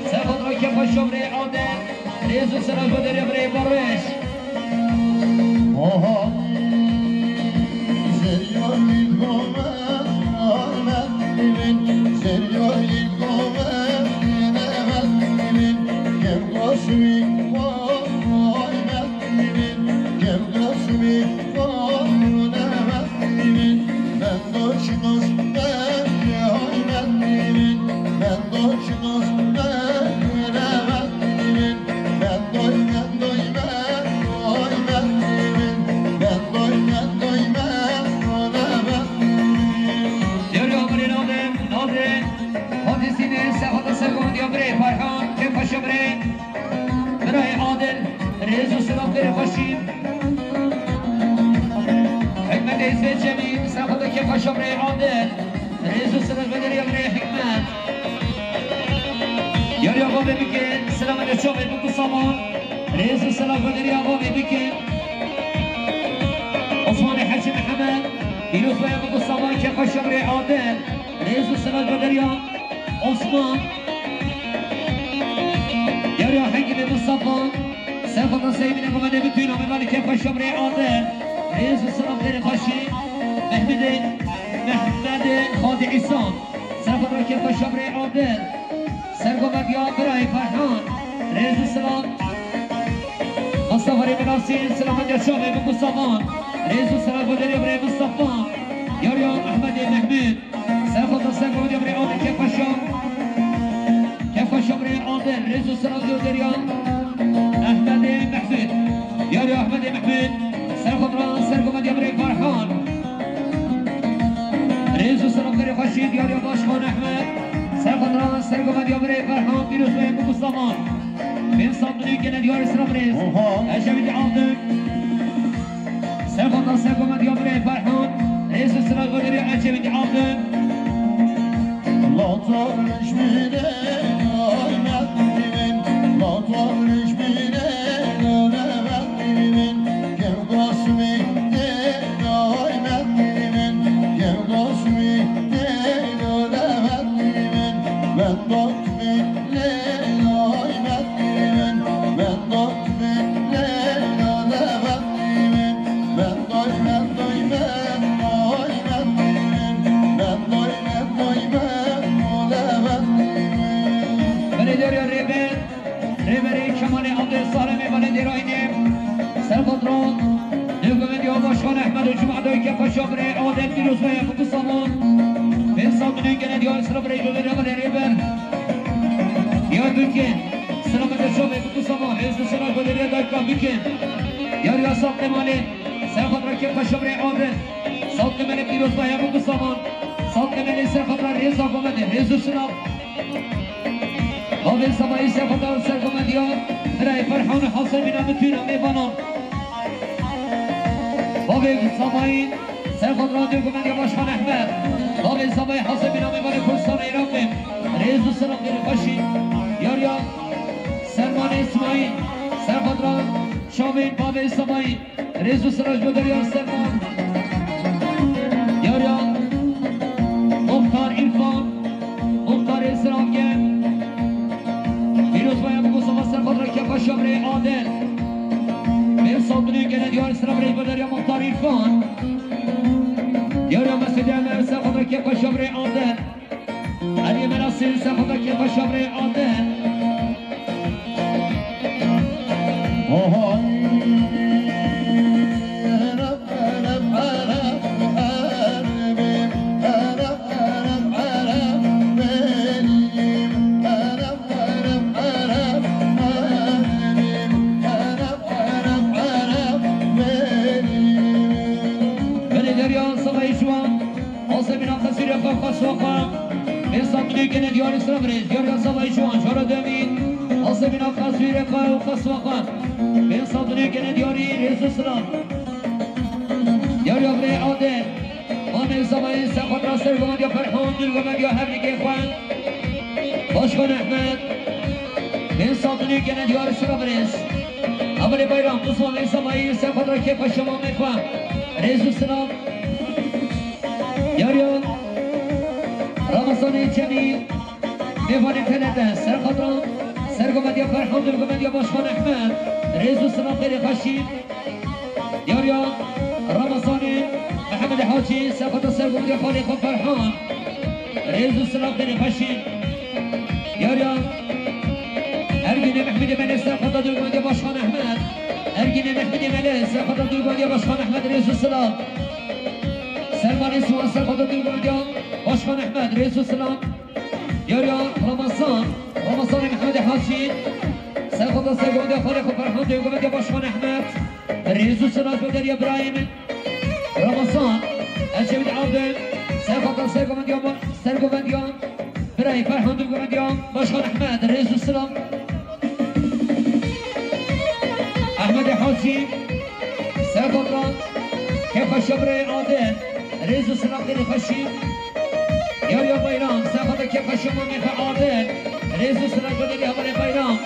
Serxwedran Kêfxweşa birê Adil. Rêz û silav guderê birê Barış. Oha. Zeryo ilgome, Ahmet Bibin. Zeryo ilgome, Ahmet Bibin. Kem gosmi, Ahmet Yari amirê navê, navê, Hadîsînê, Sefada Sergovind ya birê Ferhan, Kêfxweşa birê. Birayê Adil, rêz û silav xêrê xweşî. Hikmetê Zê Cemîl, Sefada Kêfxweşa birê Adil. Rêz û silav guderê birê Hikmet. Yariya bavê bike, silav guderê çavê biku saman. Rêz û silav guderê bavê bike. Osmanê Hecî Mihemed, pîroz be biku saman Kêfxweşa birê Adil. Rêz û silav guderê Osman. Yariya Hekîmê Mustafa. Serxwedran Seyvînê Gomedê, bütün mêvanê Kêfxweşa birê Adil. Rêz û silav xêrê xweşî. Mehmedê, Mehmedê Xadî Îsa. Serxwedran Kêfxweşa birê Adil. Sergovendiya birayê Ferhan. Rêz û silav. Mustafa Rêbinasî, silav guderê çavê biku saman. Rêz û silav guderê birê Mustafa. Yariya Ehmedê Mehmûd. Serxwedran Sergovendiya birê Adil Kêfxweşa. Kêfxweşa birê Adil, rêz û silav guderê Ehmedê Mehmûd. Yariya Ehmedê Mehmûd. Serxwedran Sergovendiya birê Ferhan. Rêz û silav xêrê xweşî diyariya Başkan Ehmed. Serxwedran Sergovendiya birê Ferhan, pîroz be biku saman. Pênc sed milyon gene diyarî sira birêz. Oha. Ecevîtî Altun. Serxwedran Sergovendiya birê Ferhan. Rêz û silav guderê Ecevîtî Altun. Belediye Rêber, Rêberê Kemalê Adil, Sarê mêvanê Dêrayînê, Serxwedran, Nêvgovendiya Başkan Ehmed û Cuma Dawî Kêfxweşa birê Adil, pîroz be biku saman. Pênc sed milyon gene diyarî sira birê Rêber. Diyarbekir, silav guderê Şovê biku saman, hêz û sena goderê dayka bikin. Yar ya sal qemalê, ser xatra kê paşa birê Adil. Sal qemalê pîroz baya biku saman. Sal qemalê ser xatra rêza gomedê, hêz û sena. Bavê Samayî ser xatra ser gomendiya birayê Ferhan û Hasan bîna mitûna mêvanan. Bavê Samayî Serxwedran dê gomendiya Başkan Ehmed. Bavê Samayî Hasan bîna mêvanê Kurdistan Iraqê. Rêz û selam xêrê xweşî. Yar ya Sermanê Simayî. Serxwedran Şamê bavê Samayî. Rêz û selam ji bo derya Serman. Yar ya Muxtar Îrfan. Muxtarê Siravge. Pîrozbaya Mustafa Serxwedran kefa şabrê Adil. Bê sabunê gene diyar Siravge ji bo derya Muxtar Îrfan. Diyara Mesûdê Emer ser xwe de kê xwe şavrê ate. Eliyê Melasê ser xwe de kê xwe şavrê ate. Oho. Belê derya Sabahî Şiwan, Asebîna qesîrê xwe xweswa xwe. Bê sabunê gene diyarî sira birêz, diyarya Sabahî Şiwan, jara demî. Asebîna qesîrê xwe û xweswa xwe. Bê sabunê gene diyarî rêz û silam. Diyarya birê Adil. Mamê Sabahî ser xwe ra ser gomandiya Ferhan, dil gomandiya hevlîkê xwe. Başkan Ehmed. Bê sabunê gene diyarî sira birêz. Amelê Bayram, Osman Bey Samayî, ser xwe ra kêfa şema me xwe. Rêz û silam. Yariya Ramazanê Cemîl, mêvanê T N T, ser xwe ra, ser gomandiya Ferhan, dil gomandiya Başkan Ehmed. Rêz û silam xêrê xweşî. Yariya Ramazanê Mehemedê Hacî, ser xwe ra, ser gomandiya xalê xwe Ferhan. Rêz û silam xêrê xweşî. Yariya Ergînê Mehmûdê Melê ser xwe da dil gomandiya Başkan Ehmed. Ergînê Mehmûdê Melê ser xwe da dil gomandiya Başkan Ehmed, rêz û silam. Sermanê Siwan ser xwe da dil gomandiya Başkan Ehmed, rêz û silam. Yariya Ramazan, Ramazanê Mehmûdê Hacî ser xwe da ser gomandiya xalê xwe Ferhan dil gomandiya Başkan Ehmed. Rêz û silav bo derya birayê min. Ramazan, Ecevît Abdil, ser xwe da ser gomandiya, ser gomandiya birayê Ferhan dil gomandiya Başkan Ehmed, rêz û silav. Ehmedê Hacî, ser xwe da kêfa şabrê Adil, rêz û silav xêrê xweşî. Yariya Bayram, ser xwe da kêfa şema mêxa Adil, rêz û silav bo derya hevalê Bayram.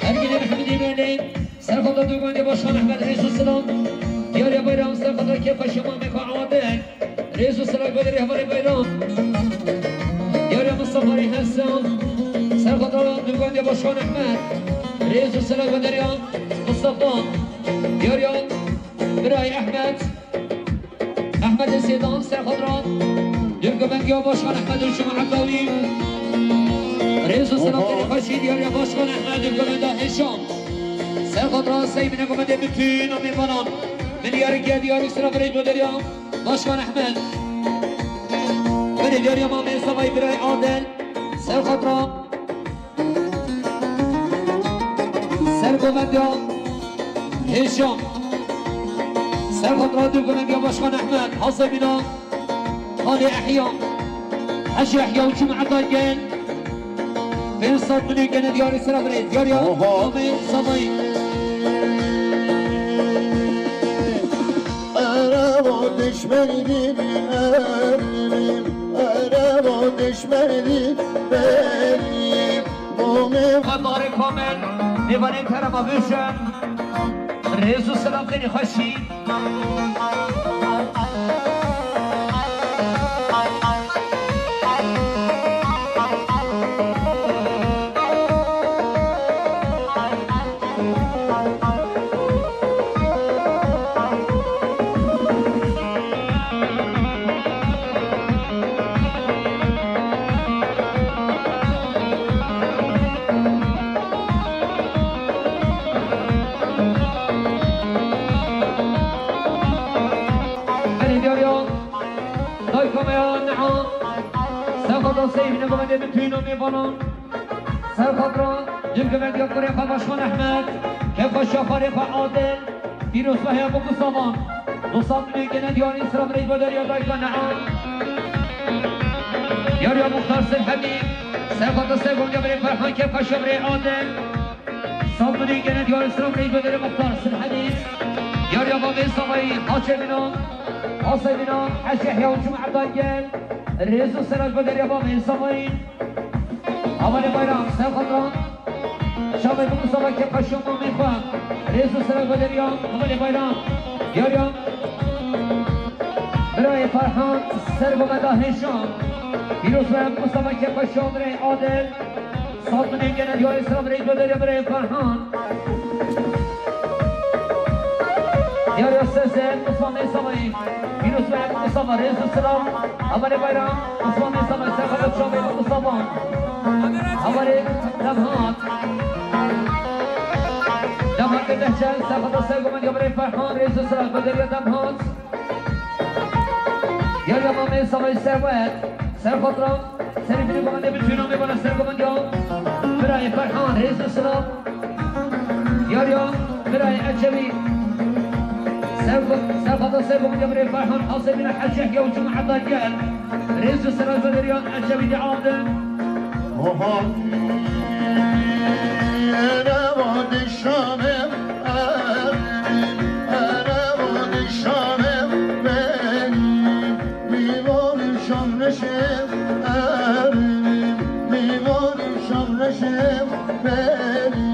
Ergînê Mehmûdê Melê, ser xwe da dil gomandiya Başkan Ehmed, rêz û silav. Diyarê Bayram, ser xwe da kêfa şema mêxa Adil. Rêz û silav bo derya hevalê Bayram. Diyarê Mustafayê Hesen, ser xwe da dil gomandiya Başkan Ehmed. Rêz û silav bo derya Mustafa. Diyarê birayê Ehmed. Ehmedê Sêdan ser xwe ra dil gomandiya Başkan Ehmed û Şima Ebdawî. Rêz û selam Oho. Xêrê xweşî diyarya Başkan Ehmed dil gomenda Hêşam. Ser xwe ra sey bine gomendê min tûna mêvanan. Milyarê ke diyarî sira birêz bo derya Başkan Ehmed. Berê diyarya Mamê Savayî birayê Adel. Ser xwe ra Sergovendiya Hêşam. Sergovendiya Başkan Ehmed, Hasebîna, Xalê Ehya, Hecî Ehya û Cum'eta gel. Pênc sed milyon gene diyarî sira birê. Diyarî Oha. Amê Samayî. Erebo düşmendim, erdim, erebo düşmendim, benim. Xwe darê kamil, mêvanê kerema bêje. Rêz û selam xêrê xweşî. Belê diyariya dayka me ya niha. Serxatra seyvîne gomendê min tûna mêvanan. Serxatra Dil gevek ya kurê xwe Başkan Ehmed, kêfxweşiya xwarê xwe Adil, pîrozbahiya Bûk û Savan, du sed milyon gene diyarî sira birêz bo deriya dayika Neam. Yariya Muxtar Silhemî, serxata ser gonca birê Ferhan, kêfxweşiya birê Adil, sed milyon gene diyarî sira birêz bo deriya Muxtar Silhemî. Yariya Bavê Savayî, Haçê Minan, Asê Minan, Hecî Yahya û Cum'e Dagel, rêz û sira bo deriya Bavê Savayî. Hevalê Bayram, serxata Şamê bi Mustafa kêfxweşiya mamê xwe. Rêz û sira bo deriya hevalê Bayram. Yariya birayê Ferhan, ser bo me da hêşan. Pîroz be Mustafa kêfxweşiya birayê Adil. Sed milyon gene diyarî sira birêz bo deriya birayê Ferhan. Yariya Sezer, Mustafa Meysamayî. Pîroz be Mustafa, rêz û silav. Hevalê Bayram, Mustafa Meysamayî, serxata çavê Mustafa. Hevalê Demhat. Demhat Behçel, serxata ser gomendiya birê Ferhan, rêz û silav. Bo deriya Demhat. Yariya mamê Savayî Serwet, serxatra, serî binê gomendiya bi tûna me bana ser gomendiya. Birayê Ferhan, rêz û silav. Yariya birayê Ecevî. Ser, serxata ser gomendiya birê Ferhan, Asê Minan, Hecî Yahya û Cum'e Dagel. Rêz û silav bo deriya Ecevî de avde. Oha. Ene vadi Şamê, erê, ene vadi Şamê, benim, mivarî Şam reşê, erê, mivarî Şam reşê, benim,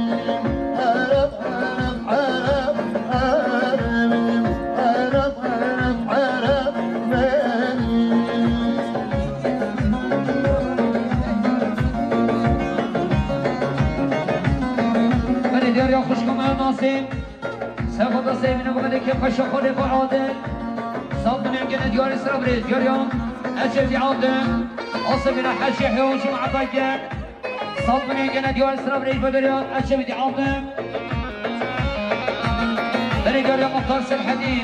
erê. Ereb, ereb, ereb, ereb, ereb, ereb, ereb, ereb. Belê diyar ya xwişka me Nasîm. Serxota Seymîne ku belê kêfxweşa xwedê xwe Adil. Sed milyon gene diyarî sira birêz. Diyar ya Ecevî Adil. Asê Minan Hecî Yahya û Cum'e Dagel. Sed milyon gene diyar sira birêz bo deriya Ecevî de avde. Berê deriya Muxtar Selhedî.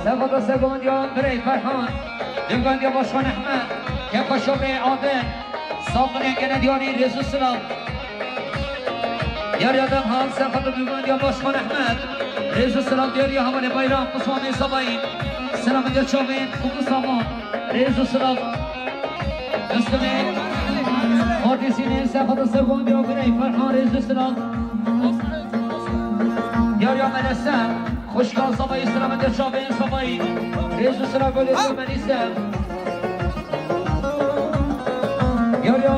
Serxata ser gomendiya birê Ferhan. Dil gomendiya Başkan Ehmed. Kêfxweşa birê Adil. Sed milyon gene diyarî rêz û silav. Diyariya Demhat, serxata dil gomendiya Başkan Ehmed. Rêz û silav diyariya hevalê Bayram, Osman Meysamayî. Silav û çavên, Bûk û Savan. Rêz û silav. Destê Xortîsînê, serxata ser gomendiya birê Ferhan, rêz û silav. Diyariya Melese, xwişka Savayî, silav û çavên Savayî. Rêz û silav bo deriya Melese. Yariya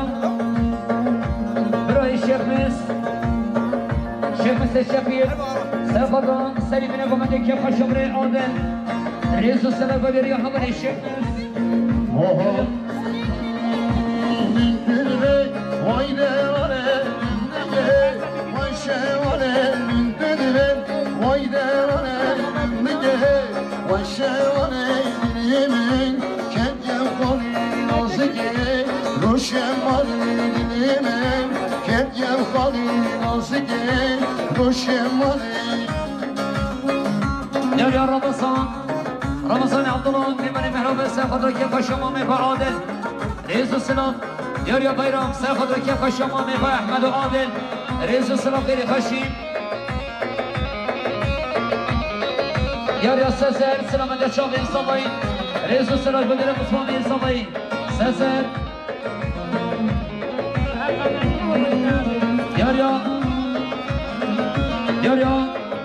birayê Şêxmis, Şêxmisê Şefîq, serxata serî binê gomendiya kêfxweşa birê Adil. Rêz û silav bo deriya hevalê Şêxmis. Oho. Min didivê, vay derane, min didivê, vay şevane, min didivê, vay derane, min didivê, vay şevane, dilê min, ketiye xalî nazikê, roşe malî dilê min, ketiye xalî nazikê, roşe malî. Diyariya Ramazan, Ramazan Abdullah, Nêmanê Mehrabe, serxata kêfxweşa mamê xwe Adil. Rêz û silav. Diyariya Bayram, serxata kêfxweşa mamê xwe Ehmed û Adil. Rêz û silav xêrê xweşî. Diyariya Sezer, silav û çavên Savayî. Rêz û silav bo deriya Osman Bey Savayî. Sezer. Diyariya, diyariya,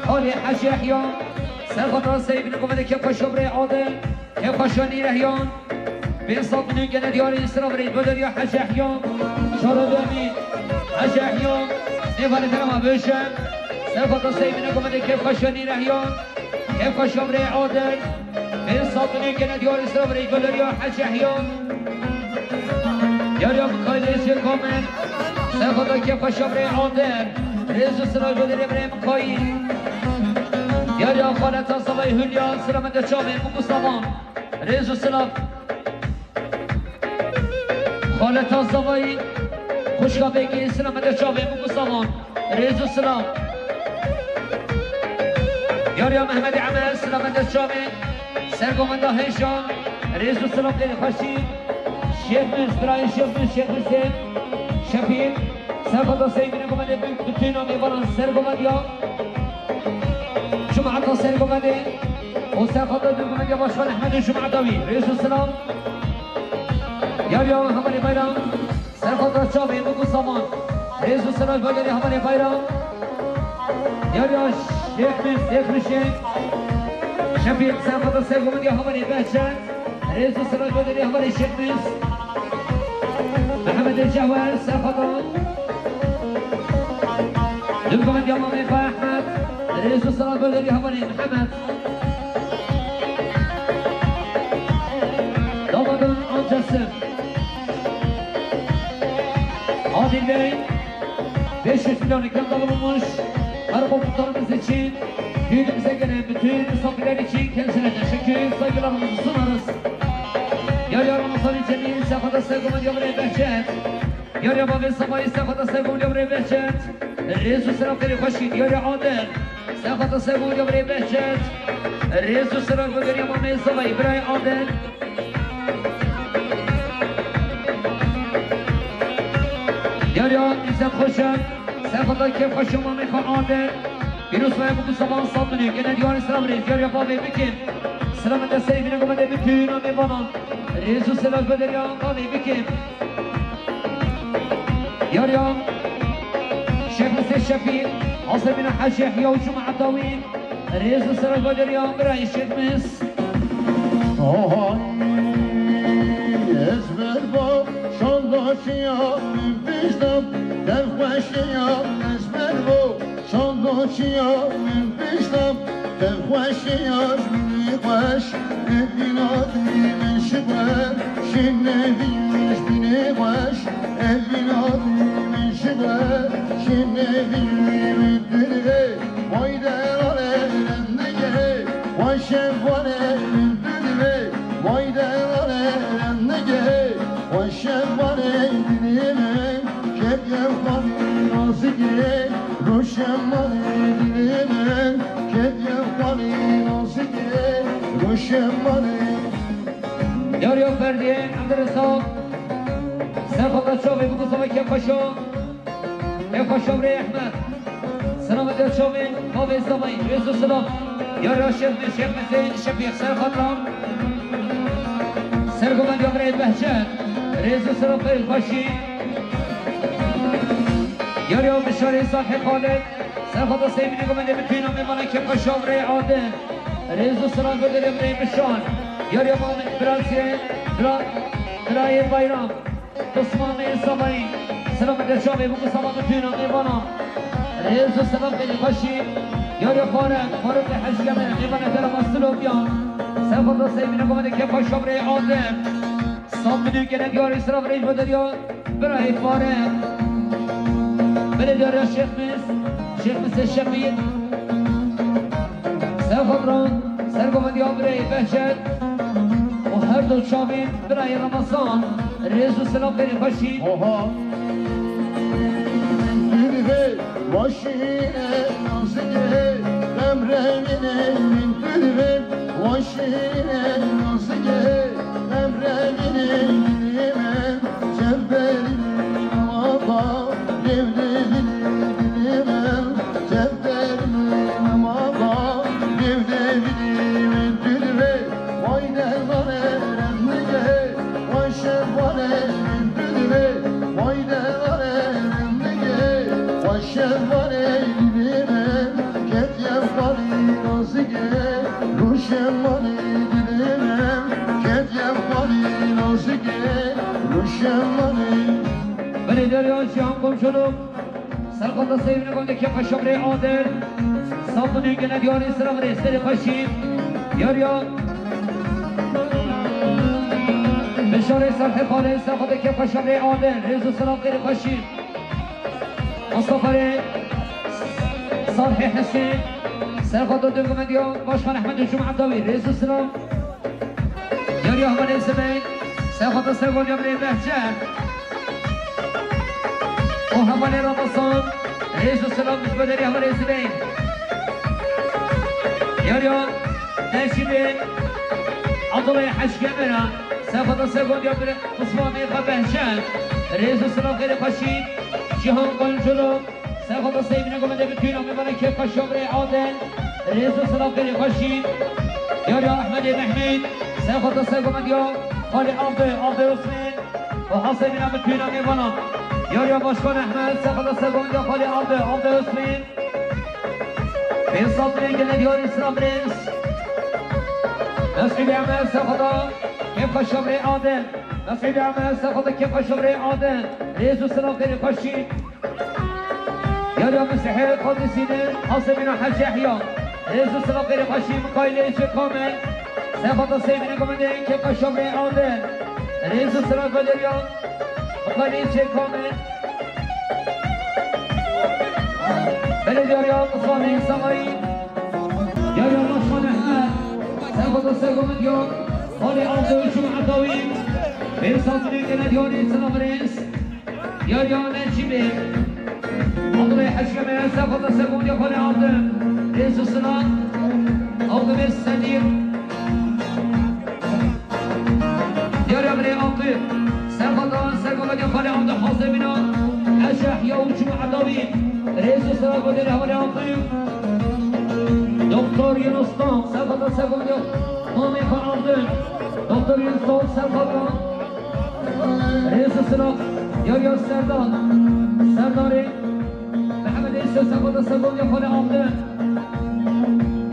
Halê Hecî Yahya, serxata Seybînê gomendiya kêfxweşa birê Adil, kêfxweşa Nîrehyan, pênc sed milyon gene diyarî sira birê bo deriya Hecî Yahya, şara demî, Hecî Yahya, nêvalê te re ma bêje, serxata Seybînê gomendiya kêfxweşa Nîrehyan, kêfxweşa birê Adil, pênc sed milyon gene diyarî sira birê bo deriya Hecî Yahya. Diyariya Mikaîl Êzê Komel. Serxata kêfxweşa birê Adil. Rêz û silav bo deriya birê Mikaîl. Diyariya xaleta Savayî Hülya. Silamete çavên Bûk û Savan. Rêz û silav. Xaleta Savayî. Xwişka Bêkî. Silamete çavên Bûk û Savan. Rêz û silav. Diyariya Mehmedê Emed, silamete çavên, sergovenda hêşan, rêz û silav xêrê xweşî. Şêxmis, birayê Şêxmis, Şêxmisê Şefîq, Serxata Seyîdî Gomedê, bi-, bütün mêvanan Sergovediya Cumata Sergovedi û serxata Dûrgomedeya Başkan Ehmed û Cumata wî. Rêz û selam. Yariya Hevalê Bayram. Serxata Çavê Muku Saman. Rêz û selam ji bo yariya Hevalê Bayram. Yariya Şêx Mîr, Şêx Rişê. Şefîq, serxata Sergomedeya Hevalê Behçet. Rêz û selam ji bo yariya Hevalê Şêx Mîr. Mehemedê Cehwer, serxata Dûrgomedeya Mamê Xwe Ehmed. Rêz û selam ji bo yariya Hevalê Mihemed. Damadın amcası Adil Bey, beş yüz milyon ikram dağılmış. Merhaba muhtarımız için düğünümüze gelen bütün misafirler için kendisine teşekkür, saygılarımızı sunarız. Yariya Ramazan Cemil, serxata Sergomedeya Hevalê Behçet. Yariya Bavê Savayî, serxata Sergomedeya Hevalê Behçet. Rêz û selam, xêr û xweşî. Yariya Adil, serxata Sergomedeya Hevalê Behçet. Rêz û selam ji bo yariya Mamê Savayî, birayê Adil. Yariya Îzzet Xoşev, serxata kêfxweşiya Mamê xwe Adil. Pîroz be, Muku Saman sed milyon, gene diyarê selam rêz, yariya Bavê Bikin. Selam destê Seyîdî Gomedê, bütün mêvanan. Rêz û selam ji bo yariya Bavê Bikin. Yariya Şêx Misê Şefî, Hasemîna Hecî Yehya û Cuma Edawî. Rêz û selam ji bo yariya birayê Şêx Mis. Ohay, ez ber bo şandaşiya min pişta, dev xweşiya ez ber bo şandaşiya min pişta, dev xweşiya ji min xweş, evîna dî min ji xwe, şin nevî ji min xweş, evîna dî min ji xwe, şin nevî min dûr ve. Vay derale rendegehê, vay şevale min dûdivê. Vay derale rendegehê, vay şevale dilê min. Kediye xalî nazikê, roşemale dilê min. Kediye xalî nazikê, roşemale. Yariya Ferdiyê Ebdurezak, serxata çavê Muku Saman, kêfxweşa. Kêfxweşa birê Ehmed. Selametiya çavên Bavê Zavayî. Rêz û selam. Yariya Şêx Mîr, Şêx Mîr Zeyîn Şefîq, serxata Sergomedeya birê Behçet. Rêz û selam, xêr û xweşî. Yariya Mişarê Salhê Xalid, serxata Seyîdî Gomedê, bütün mêvanan, kêfxweşa birê Adil. Rêz û selam ji bo yariya birê Mişar. Yariya Mamê, birasê, bira-, birayê Bayram. Osmanê Samayî, selametiya çavê Muku Saman, bütün mêvanan. Rêz û selam, xêr û xweşî. Yariya Faruk, Faruk Hecî Emir, mêvanê Kerema Silopiyan. Serxata Seyîdî Gomedê, kêfxweşa birê Adil. Sed milyon gene diyarê selam rêz ji bo yariya birayê Faruk. Belê yariya Şêx Mis, Şêx Misê Şefî. Serxatran, Sergomedeya birê Behçet û her du çavên birayê Ramazan, rêz û selam, xêr û xweşî. Oha. Dûdivê, vaşîne nazikê, em rengîne min dûdivê, vaşîne nazikê, em rengîne dilê min. Çevberî mama, lêv lêvî dilê min. Çevberî mama, lêv lêvî dilê min. Dûdivê, vay dermane remnigehê, vay şevane min dûdivê, vay dermane remnigehê, vay şevane dilê min. Ketiye xalî nazigê, rûşemane dilê min. Ketiye xalî nazigê, Belê yariya Cihan Komşunum, serxata Seyîdî Gomedê, kêfxweşa birê Adil. Sed milyon gene diyarê selam rêz, xêr û xweşî. Yariya Mişarê Salhê Xalid, serxata kêfxweşa birê Adil. Rêz û selam, xêr û xweşî. Mustafa Rê, Salhê Hesên, serxata Dûrgomedeya Başkan Ehmed û Cuma Dawî. Rêz û selam. Yariya hevalê Zibey, serxata Sergomedeya birê Behçet û hevalê Ramazan, rêz û selam ji bo yariya hevalê Zibey. Yariya Dersimê Abdullah Hecî Emir a, Sefata segondiya bire Osmanê xwe behşe. Rêz û silav xêrê xweşî. Cihan Kancolo. Sefata seyvine gomede bi tûna mêvana kêfa şavrê Adel. Rêz û silav xêrê xweşî. Yariya Ehmedê Mehmûd. Sefata segondiya xalê Avde, Avde Osman. Û hasebîna bi tûna mêvana. Yariya Başkan Ehmed. Sefata segondiya xalê Avde, Avde Osman. Pênc sed lê gele diyarî silav rêz. Mesûlê Emel sefata kêfa şavrê Adel. Mesûlê Emel sefata kêfa şavrê Adel. Rêz û silav xêrê xweşî. Yariya Mesîhê Qadisî de hasebîna Hecî Ehya. Rêz û silav xêrê xweşî Mikaîlê Çê Kamil. Sefata seyvine gomede kêfa şavrê Adel. Rêz û silav galeriya Mikaîlê Çê Kamil. Belê diyariya Osmanê Savayî. Diyariya Başkan Ehmed. Sefata segomin diyor. Xalê Avde û Cuma Dawî. Pênc sed lê gele diyarî silav rêz. Diyariya Necîbê. Abdulay Heşkeme sefata segondiya xalê Avde. Rêz û silav. Avde Sedîr. Diyariya birê Aqîb. Sefata segondiya xalê Avde hasebîna. Eşe Ehya û Cuma Dawî. Rêz û silav goderê hevalê Aqîb. Doktor Yunus Tan. Sefata segondiya mamê xwe Avde. Doktor Yunus Tan sefata. Rêz û silav. Yariya Serdar. Serdarê. Mehemedê Îsa sefata segondiya xalê Avde.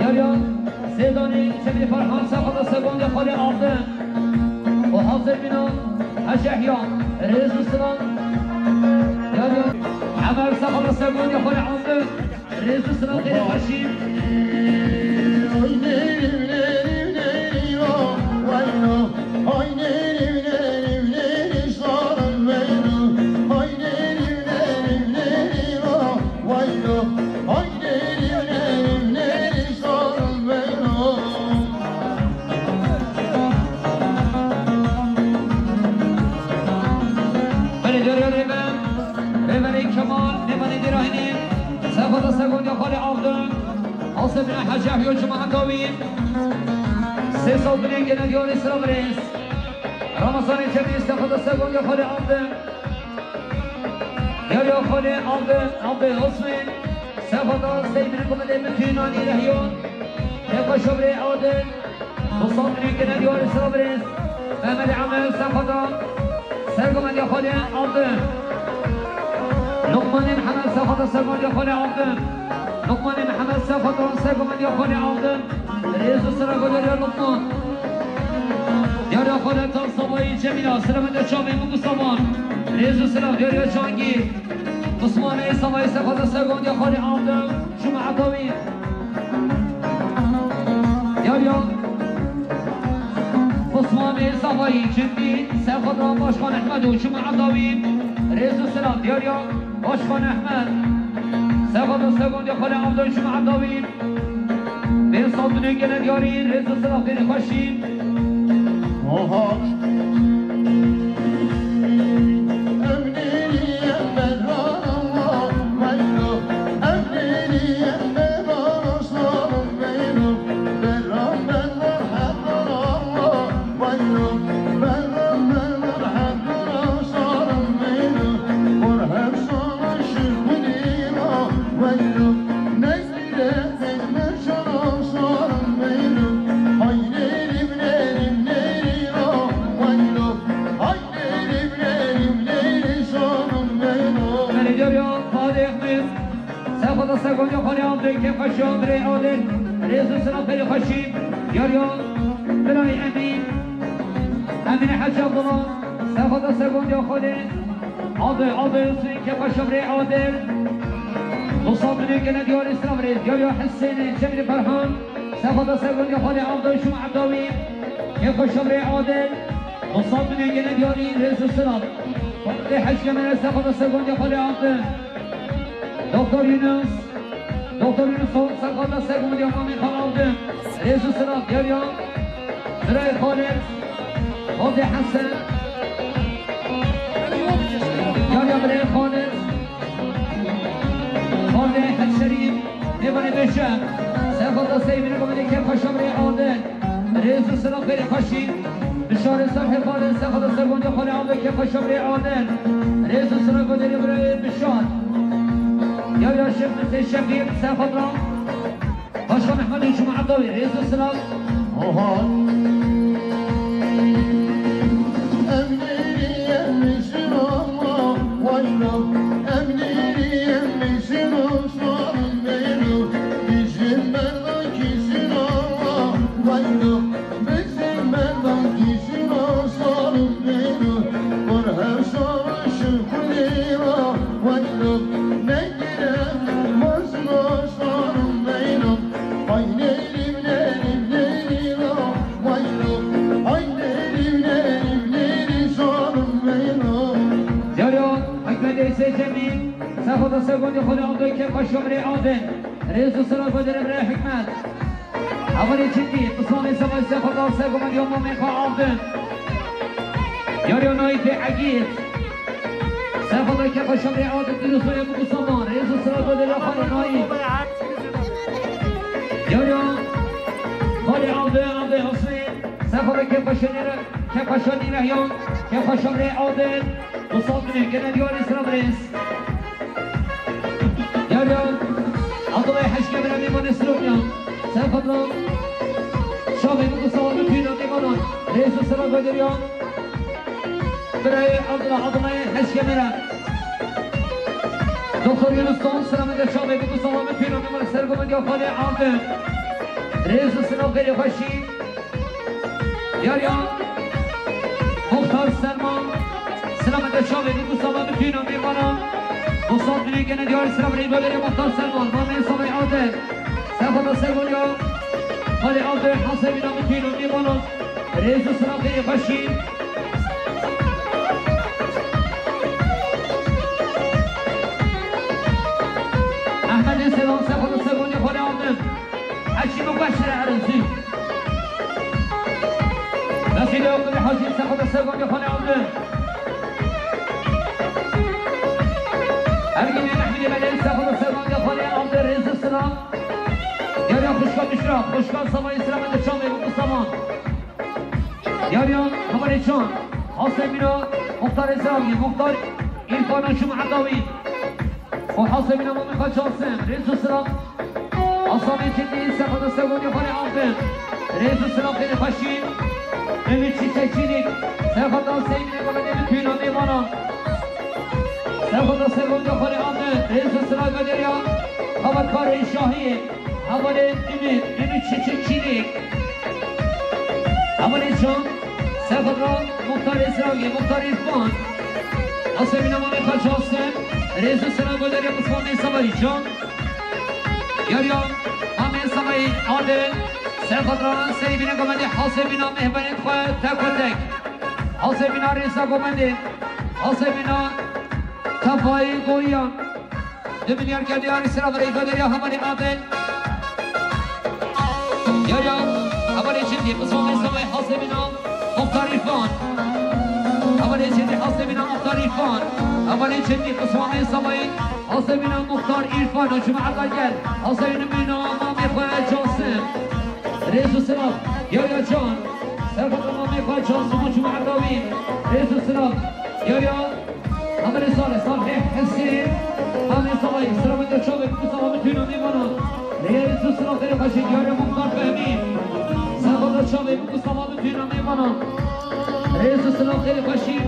Yariya Sêdanê Çemê Ferhan sefata segondiya xalê Avde. Û hazir bîna Hecî Ehya. Rêz û silav. Yariya Emer sefata segondiya xalê Avde. Rêz û silav xêrê xweşî. Belê, diyariya rêber, rêberê Kemal, mêvanê dêra hinî, sefata segondiya xalê Avde. Hasebîna Hecî Ehya Cuma Dawî. Sê sal binê gele diyarî silav rêz. Ramazanê Cemî sefata segondiya xalê Avde. Diyariya xalê Avde, Avde Osman. Sefata seyvine gomede bi tûna nîrehiya. Kêfa şavrê Adel. Dostan binê gele diyarî silav rêz. Mehmet Emel sefata. Sergomendiya xalê Avde. Luqmanê Mihemed sefata sergomendiya xalê Avde. Luqmanê Mihemed sefata sergomendiya xalê Avde. Rêz û silav galeriya Luqman. Diyariya xalê Tan Savayî Cemîla. Silav mende çavê min Mustafa. Rêz û silav diyariya Cangî. Osmanê Savayî sefata sergomendiya xalê Avde. Cuma Dawî. Diyariya Osmanê Savayî Cindî, sefata Başkan Ehmed û Cuma Dawî. Rêz û silav diyariya Başkan Ehmed. Sefata segondiya xalê Avde û Cuma Dawî. Pênc sed lê gele diyarî, rêz û silav xêrê xweşî. Oha. Belê, diyariya Fadê Ehmed. Sefata segondiya xalê Avde, kêfa şavrê Adel. Rêz û silav xêrê xweşî. Diyariya birayê Emîn. Emînê Hecî Abdullah. Sefata segondiya xalê Avde, Avde Huseyîn, kêfa şavrê Adel. Dostan binê gele diyarî silav rêz. Diyariya Huseyînê Cemîlê Ferhan. Sefata segondiya xalê Avde Şuma Evdawî. Kêfa şavrê Adel. Dostan binê gele diyarî rêz û silav. Lê Hecî Emine sefata segondiya xalê Avde. Doktor Yunus. Doktor Yunus sefata segondiya mamê xalê Avde. Rêz û silav diyariya. Birayê Xalid. Xalidê Hesen. Diyariya birayê Xalid. Xalidê Hec Şerîf. Mêvanê beşe. Sefata seyvine gomedê kêfa şavrê Adel. Rêz û silav xêrê xweşî. Bi Şarê Serhê Xalê, Sefada Sergonca Xalê Abdê, Kefa Şamrê Adil. Rêz û sina goderê birayê Bişar. Ya ya Şêx Mesê Şefîq, Sefada. Başkan Ehmed Şuma Atavi, rêz û sina. Oha. Em nêrî, em nêşin ama, wayno. Em nêrî, em nêşin, o şarın beyno. Dijin merdan kişin ama, wayno. Bizim merdan kişin aslanım beyno, var her savaşı kulera wayno, ne girem mazın aslanım beyno, ay nerim nerim nerim wayno, ay nerim nerim nerim sanım beyno. Yaro, Hikmet Eyse Cemil, Sefada Sergonca Xalê Abdê, Kefa Şamrê Adil. Rêz û sina goderê birayê Hikmet. Hevalê Çitî, Qismanê Sefayê Sefada Sergomendiya mamê xwe Abdin. Yariya Naîfê Egîd. Sefada Kefa Şamrê Adil, Dîrosoya Mukusaman. Rêz û sina goderê Xalê Naîf. Yariya Xalê Abdê, Abdê Husên. Sefada Kefa Şanîre, Kefa Şanîre Yan. Kefa Şamrê Adil. Musab Binê, gene diyarê sina birêz. Yar ya, Abdullah Heşke bira mêvanê Silopiyan. Sefadra, şavê biku sawa bi tüyna mêvanan. Rêz û sina goderî ya. Birayê Abdullah, Abdullah Heşke bira. Doktor Yunus Doğan, selamet şavê biku sawa bi tüyna mêvanan. Sergomendiya Xalê Abdin. Rêz û sina xêrê xweşî. Yar ya Muxtar Selman, silamete çavê min, Mustafa Bitîno, mêvana. Mustafa Bitîno gene diyar silam rê goderê Muxtar Selman, mamê Sabay Adil. Sefada Sergonya, Xalê Adil, Hasebîna Bitîno, mêvana. Rêz û silam xêrê xweşî. Ehmedê Sevan, Sefada Sergonya, Xalê Adil. Hecî bi beş lira erin zû. Nasîlê Abdulê Hacî, Sefada Sergonya, Xalê Adil. Ergînê Mehmîdê Belê, Sefada Sergonya, Xalê Adil, rêz û silam. Yar ya xuşka Bişra, xuşka Samayê, silamete çavê min, Mustafa. Yar ya Hevalê Çan, Hasemîna, Muxtarê Sergonya, Muxtar Îrfana Şum Edawî. Û Hasemîna Mamê xwe Casim, rêz û silam. Asamê Çetî, Sefada Sergonya, Xalê Adil. Rêz û silam xêrê xweşî. Ümit Çiçekçilik, Sefada Seymînê Mehmedê, bi tüyna mêvana. Sefada Sergonya, Xalê Adil. Rêz û silam goderî ya. Xebatkarê Şahî, Hevalê Ümit, Ümit Çiçekçilik. Hevalê Can, Sefada Muxtarê Sergonya, Muxtar Îrfan. Hasemîna Mamê xwe Casim, rêz û silam goderî ya, Mustafa Samayê Can. Yar ya Mamê Samayê Adil, Sefada Seybînê Gomendê, Hasemîna mêvanê xwe tek û tek. Hasemîna rêza Gomendê, Hasemîna Tefayê Goriyan. Du milyar kerdî yarî sira virêj goderî ya Hevalê Adil. Yar ya Hevalê Çetî, Mustafa Samayê, Hasemîna Muxtar Îrfan. Hevalê Çetî, Hasemîna Muxtar Îrfan. Hevalê Çetî, Mustafa Samayê. Hasemîna Muxtar Îrfan, Cuma Atager, Hasemîna Mamê xwe Casim. Rêz û silam, yar ya Can. Serfata Mamê xwe Casim û Cuma Edawî. Rêz û silam, yar ya Hevalê Salih, Salih Hesên. Mamê Samayê, silamete çavê Mustafa, bi tüyna mêvana. Rêz û silam xêrê xweşî, yar ya Muxtar Fehmî. Serfata çavê Mustafa, bi tüyna mêvana. Rêz û silav xêrê xweşî.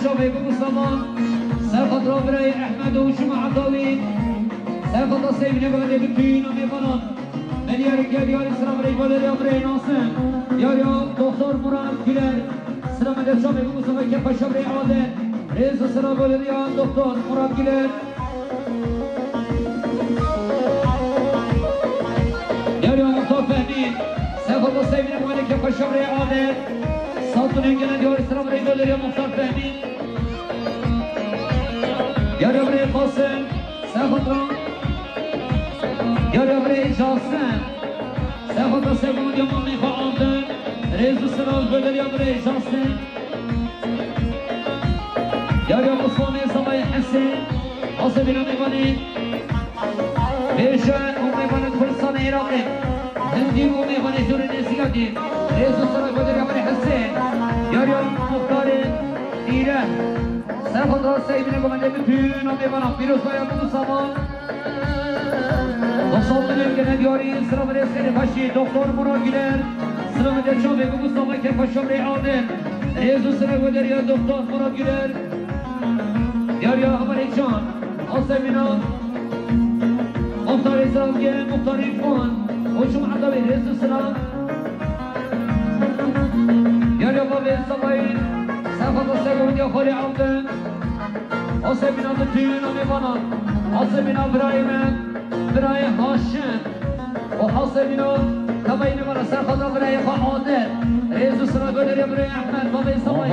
Şavê Bibu Saman, Serxatra birayê Ehmed û Şuma Edawî, Serxatra Seyvînê birayê Bitûn û mêvanan. Melyarê Gerdiyarî sira birayê Valeriya birayê Nasim. Yariya Doktor Murat Güler, sira mede Şavê Bibu Saman Kepaşa birayê Adil. Rêz û sira Valeriya Doktor Murat Güler. Yariya Muxtar Fehmî, Serxatra Seyvînê birayê Kepaşa birayê Adil. Sat û nîv gene diyarî sira birayê Valeriya Muxtar Fehmî. Yariya birê Qasim, Serxatra. Yariya birê Casim, Serxatra Sergomê Diyamamê xwe Adil. Rêz û sira Valeriya birê Casim. Yariya Osmanê Samayê Hesê, Asebîna mêvanê. Bêje û mêvanê Kurdistanê Iraqê. Hindî û mêvanê jûrê nêzîkatî. Rêz û sira Valeriya birê Hesê. Yariya Muxtarê Dîre. Serxatra Seyvînê Gomendê Bitûn û mêvanan. Pîrozbaya Bibu Saman. Doktor Murat Güler, sira birêz xêrê xweşî, Doktor Murat Güler, sira mede Şavê Bibu Saman Kepaşa birayê Adil. Rêz û sira Valeriya Doktor Murat Güler. Yariya Hevalê Can, Asebîna, Muxtarê Zazgê, Muxtarê Fon, Hoşum Edawî, rêz û sira. Yariya Bavê Samayî, Serxatra Sergomê Diya Xalê Abdin. Asebîna Bitûn û mêvanan. Asebîna birayê me, birayê Haşim. Û Asebîna tebayî mêvana Serxatra birayê xwe Adil. Rêz û sira Valeriya birayê Ehmed, Bavê Samayî.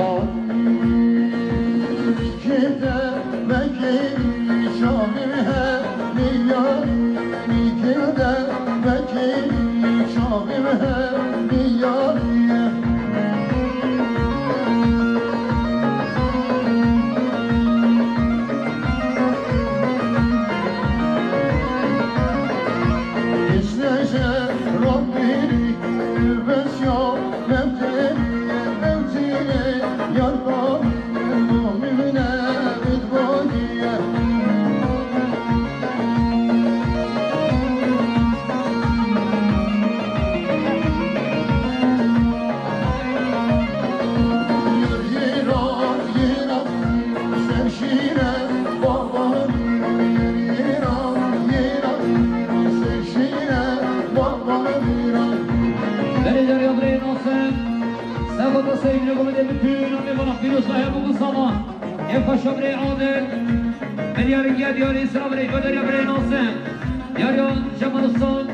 Belê Derya birê Nasim. Serxatra Seyvînê Gomendê Bitûn û mêvanan. Pîrozbaya Bibu Saman. Kepaşa birê Adil. Melyarê Gerdiyarî sira birê Valeriya birê Nasim. Yariya Cemalustan,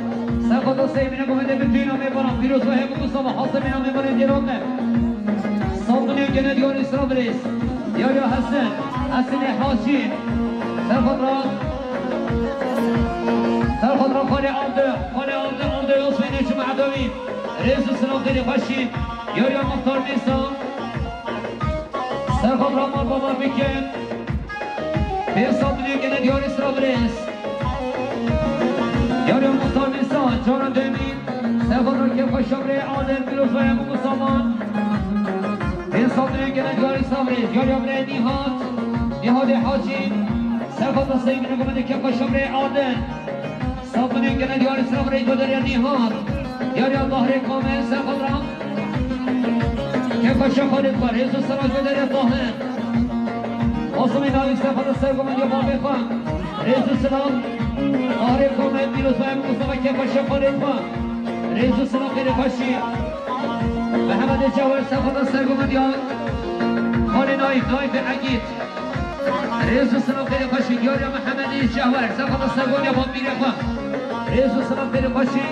Serxatra Seyvînê Gomendê Bitûn û mêvanan. Pîrozbaya Bibu Saman, Asebîna mêvanê Dêrane. Sat û nîv gene diyarî sira birêz. Yariya Hesen, Hesenê Hacî. Serxatra, Serxatra Xalê Abdi, Xalê Abdi, Abdi Osmanê Şuma Edawî. Rêz û sira xêrê xweşî. Yariya Muxtar Mêsa. Serxatra mal baba bikin. Pênc sed milyon gene diyarî sira birêz. Yariya Muxtar Mêsa, cara demî. Serxatra Kepaşa birê Adil, Pîrozbaya Bibu Saman. Pênc sed milyon gene diyarî sira birêz. Yariya birê Nîhat. Nîhadê Hacî. Serxatra Seyvînê Gomendê Kepaşa birê Adil. Sat milyon gene diyarî sira birê Valeriya Nîhat. Yariya Tahirê Kamil, Serxatra. Kepaşa Xalê xwe, rêz û sira Valeriya Tahir. Qasımê Navî, Serxatra Sergomê Diya Bavê xwe. Rêz û sira Tahirê Kamil, Pîrozbaya Mustafa Kepaşa Xalê xwe. Rêz û sira xêrê xweşî. Mehemedê Cewher, Serxatra Sergomê Diya Xalê Naîf, Naîfê Egîd. Rêz û sira xêrê xweşî. Yariya Mehemedê Cewher, Serxatra Sergomê Diya Bavê xwe. Rêz û sira xêrê xweşî.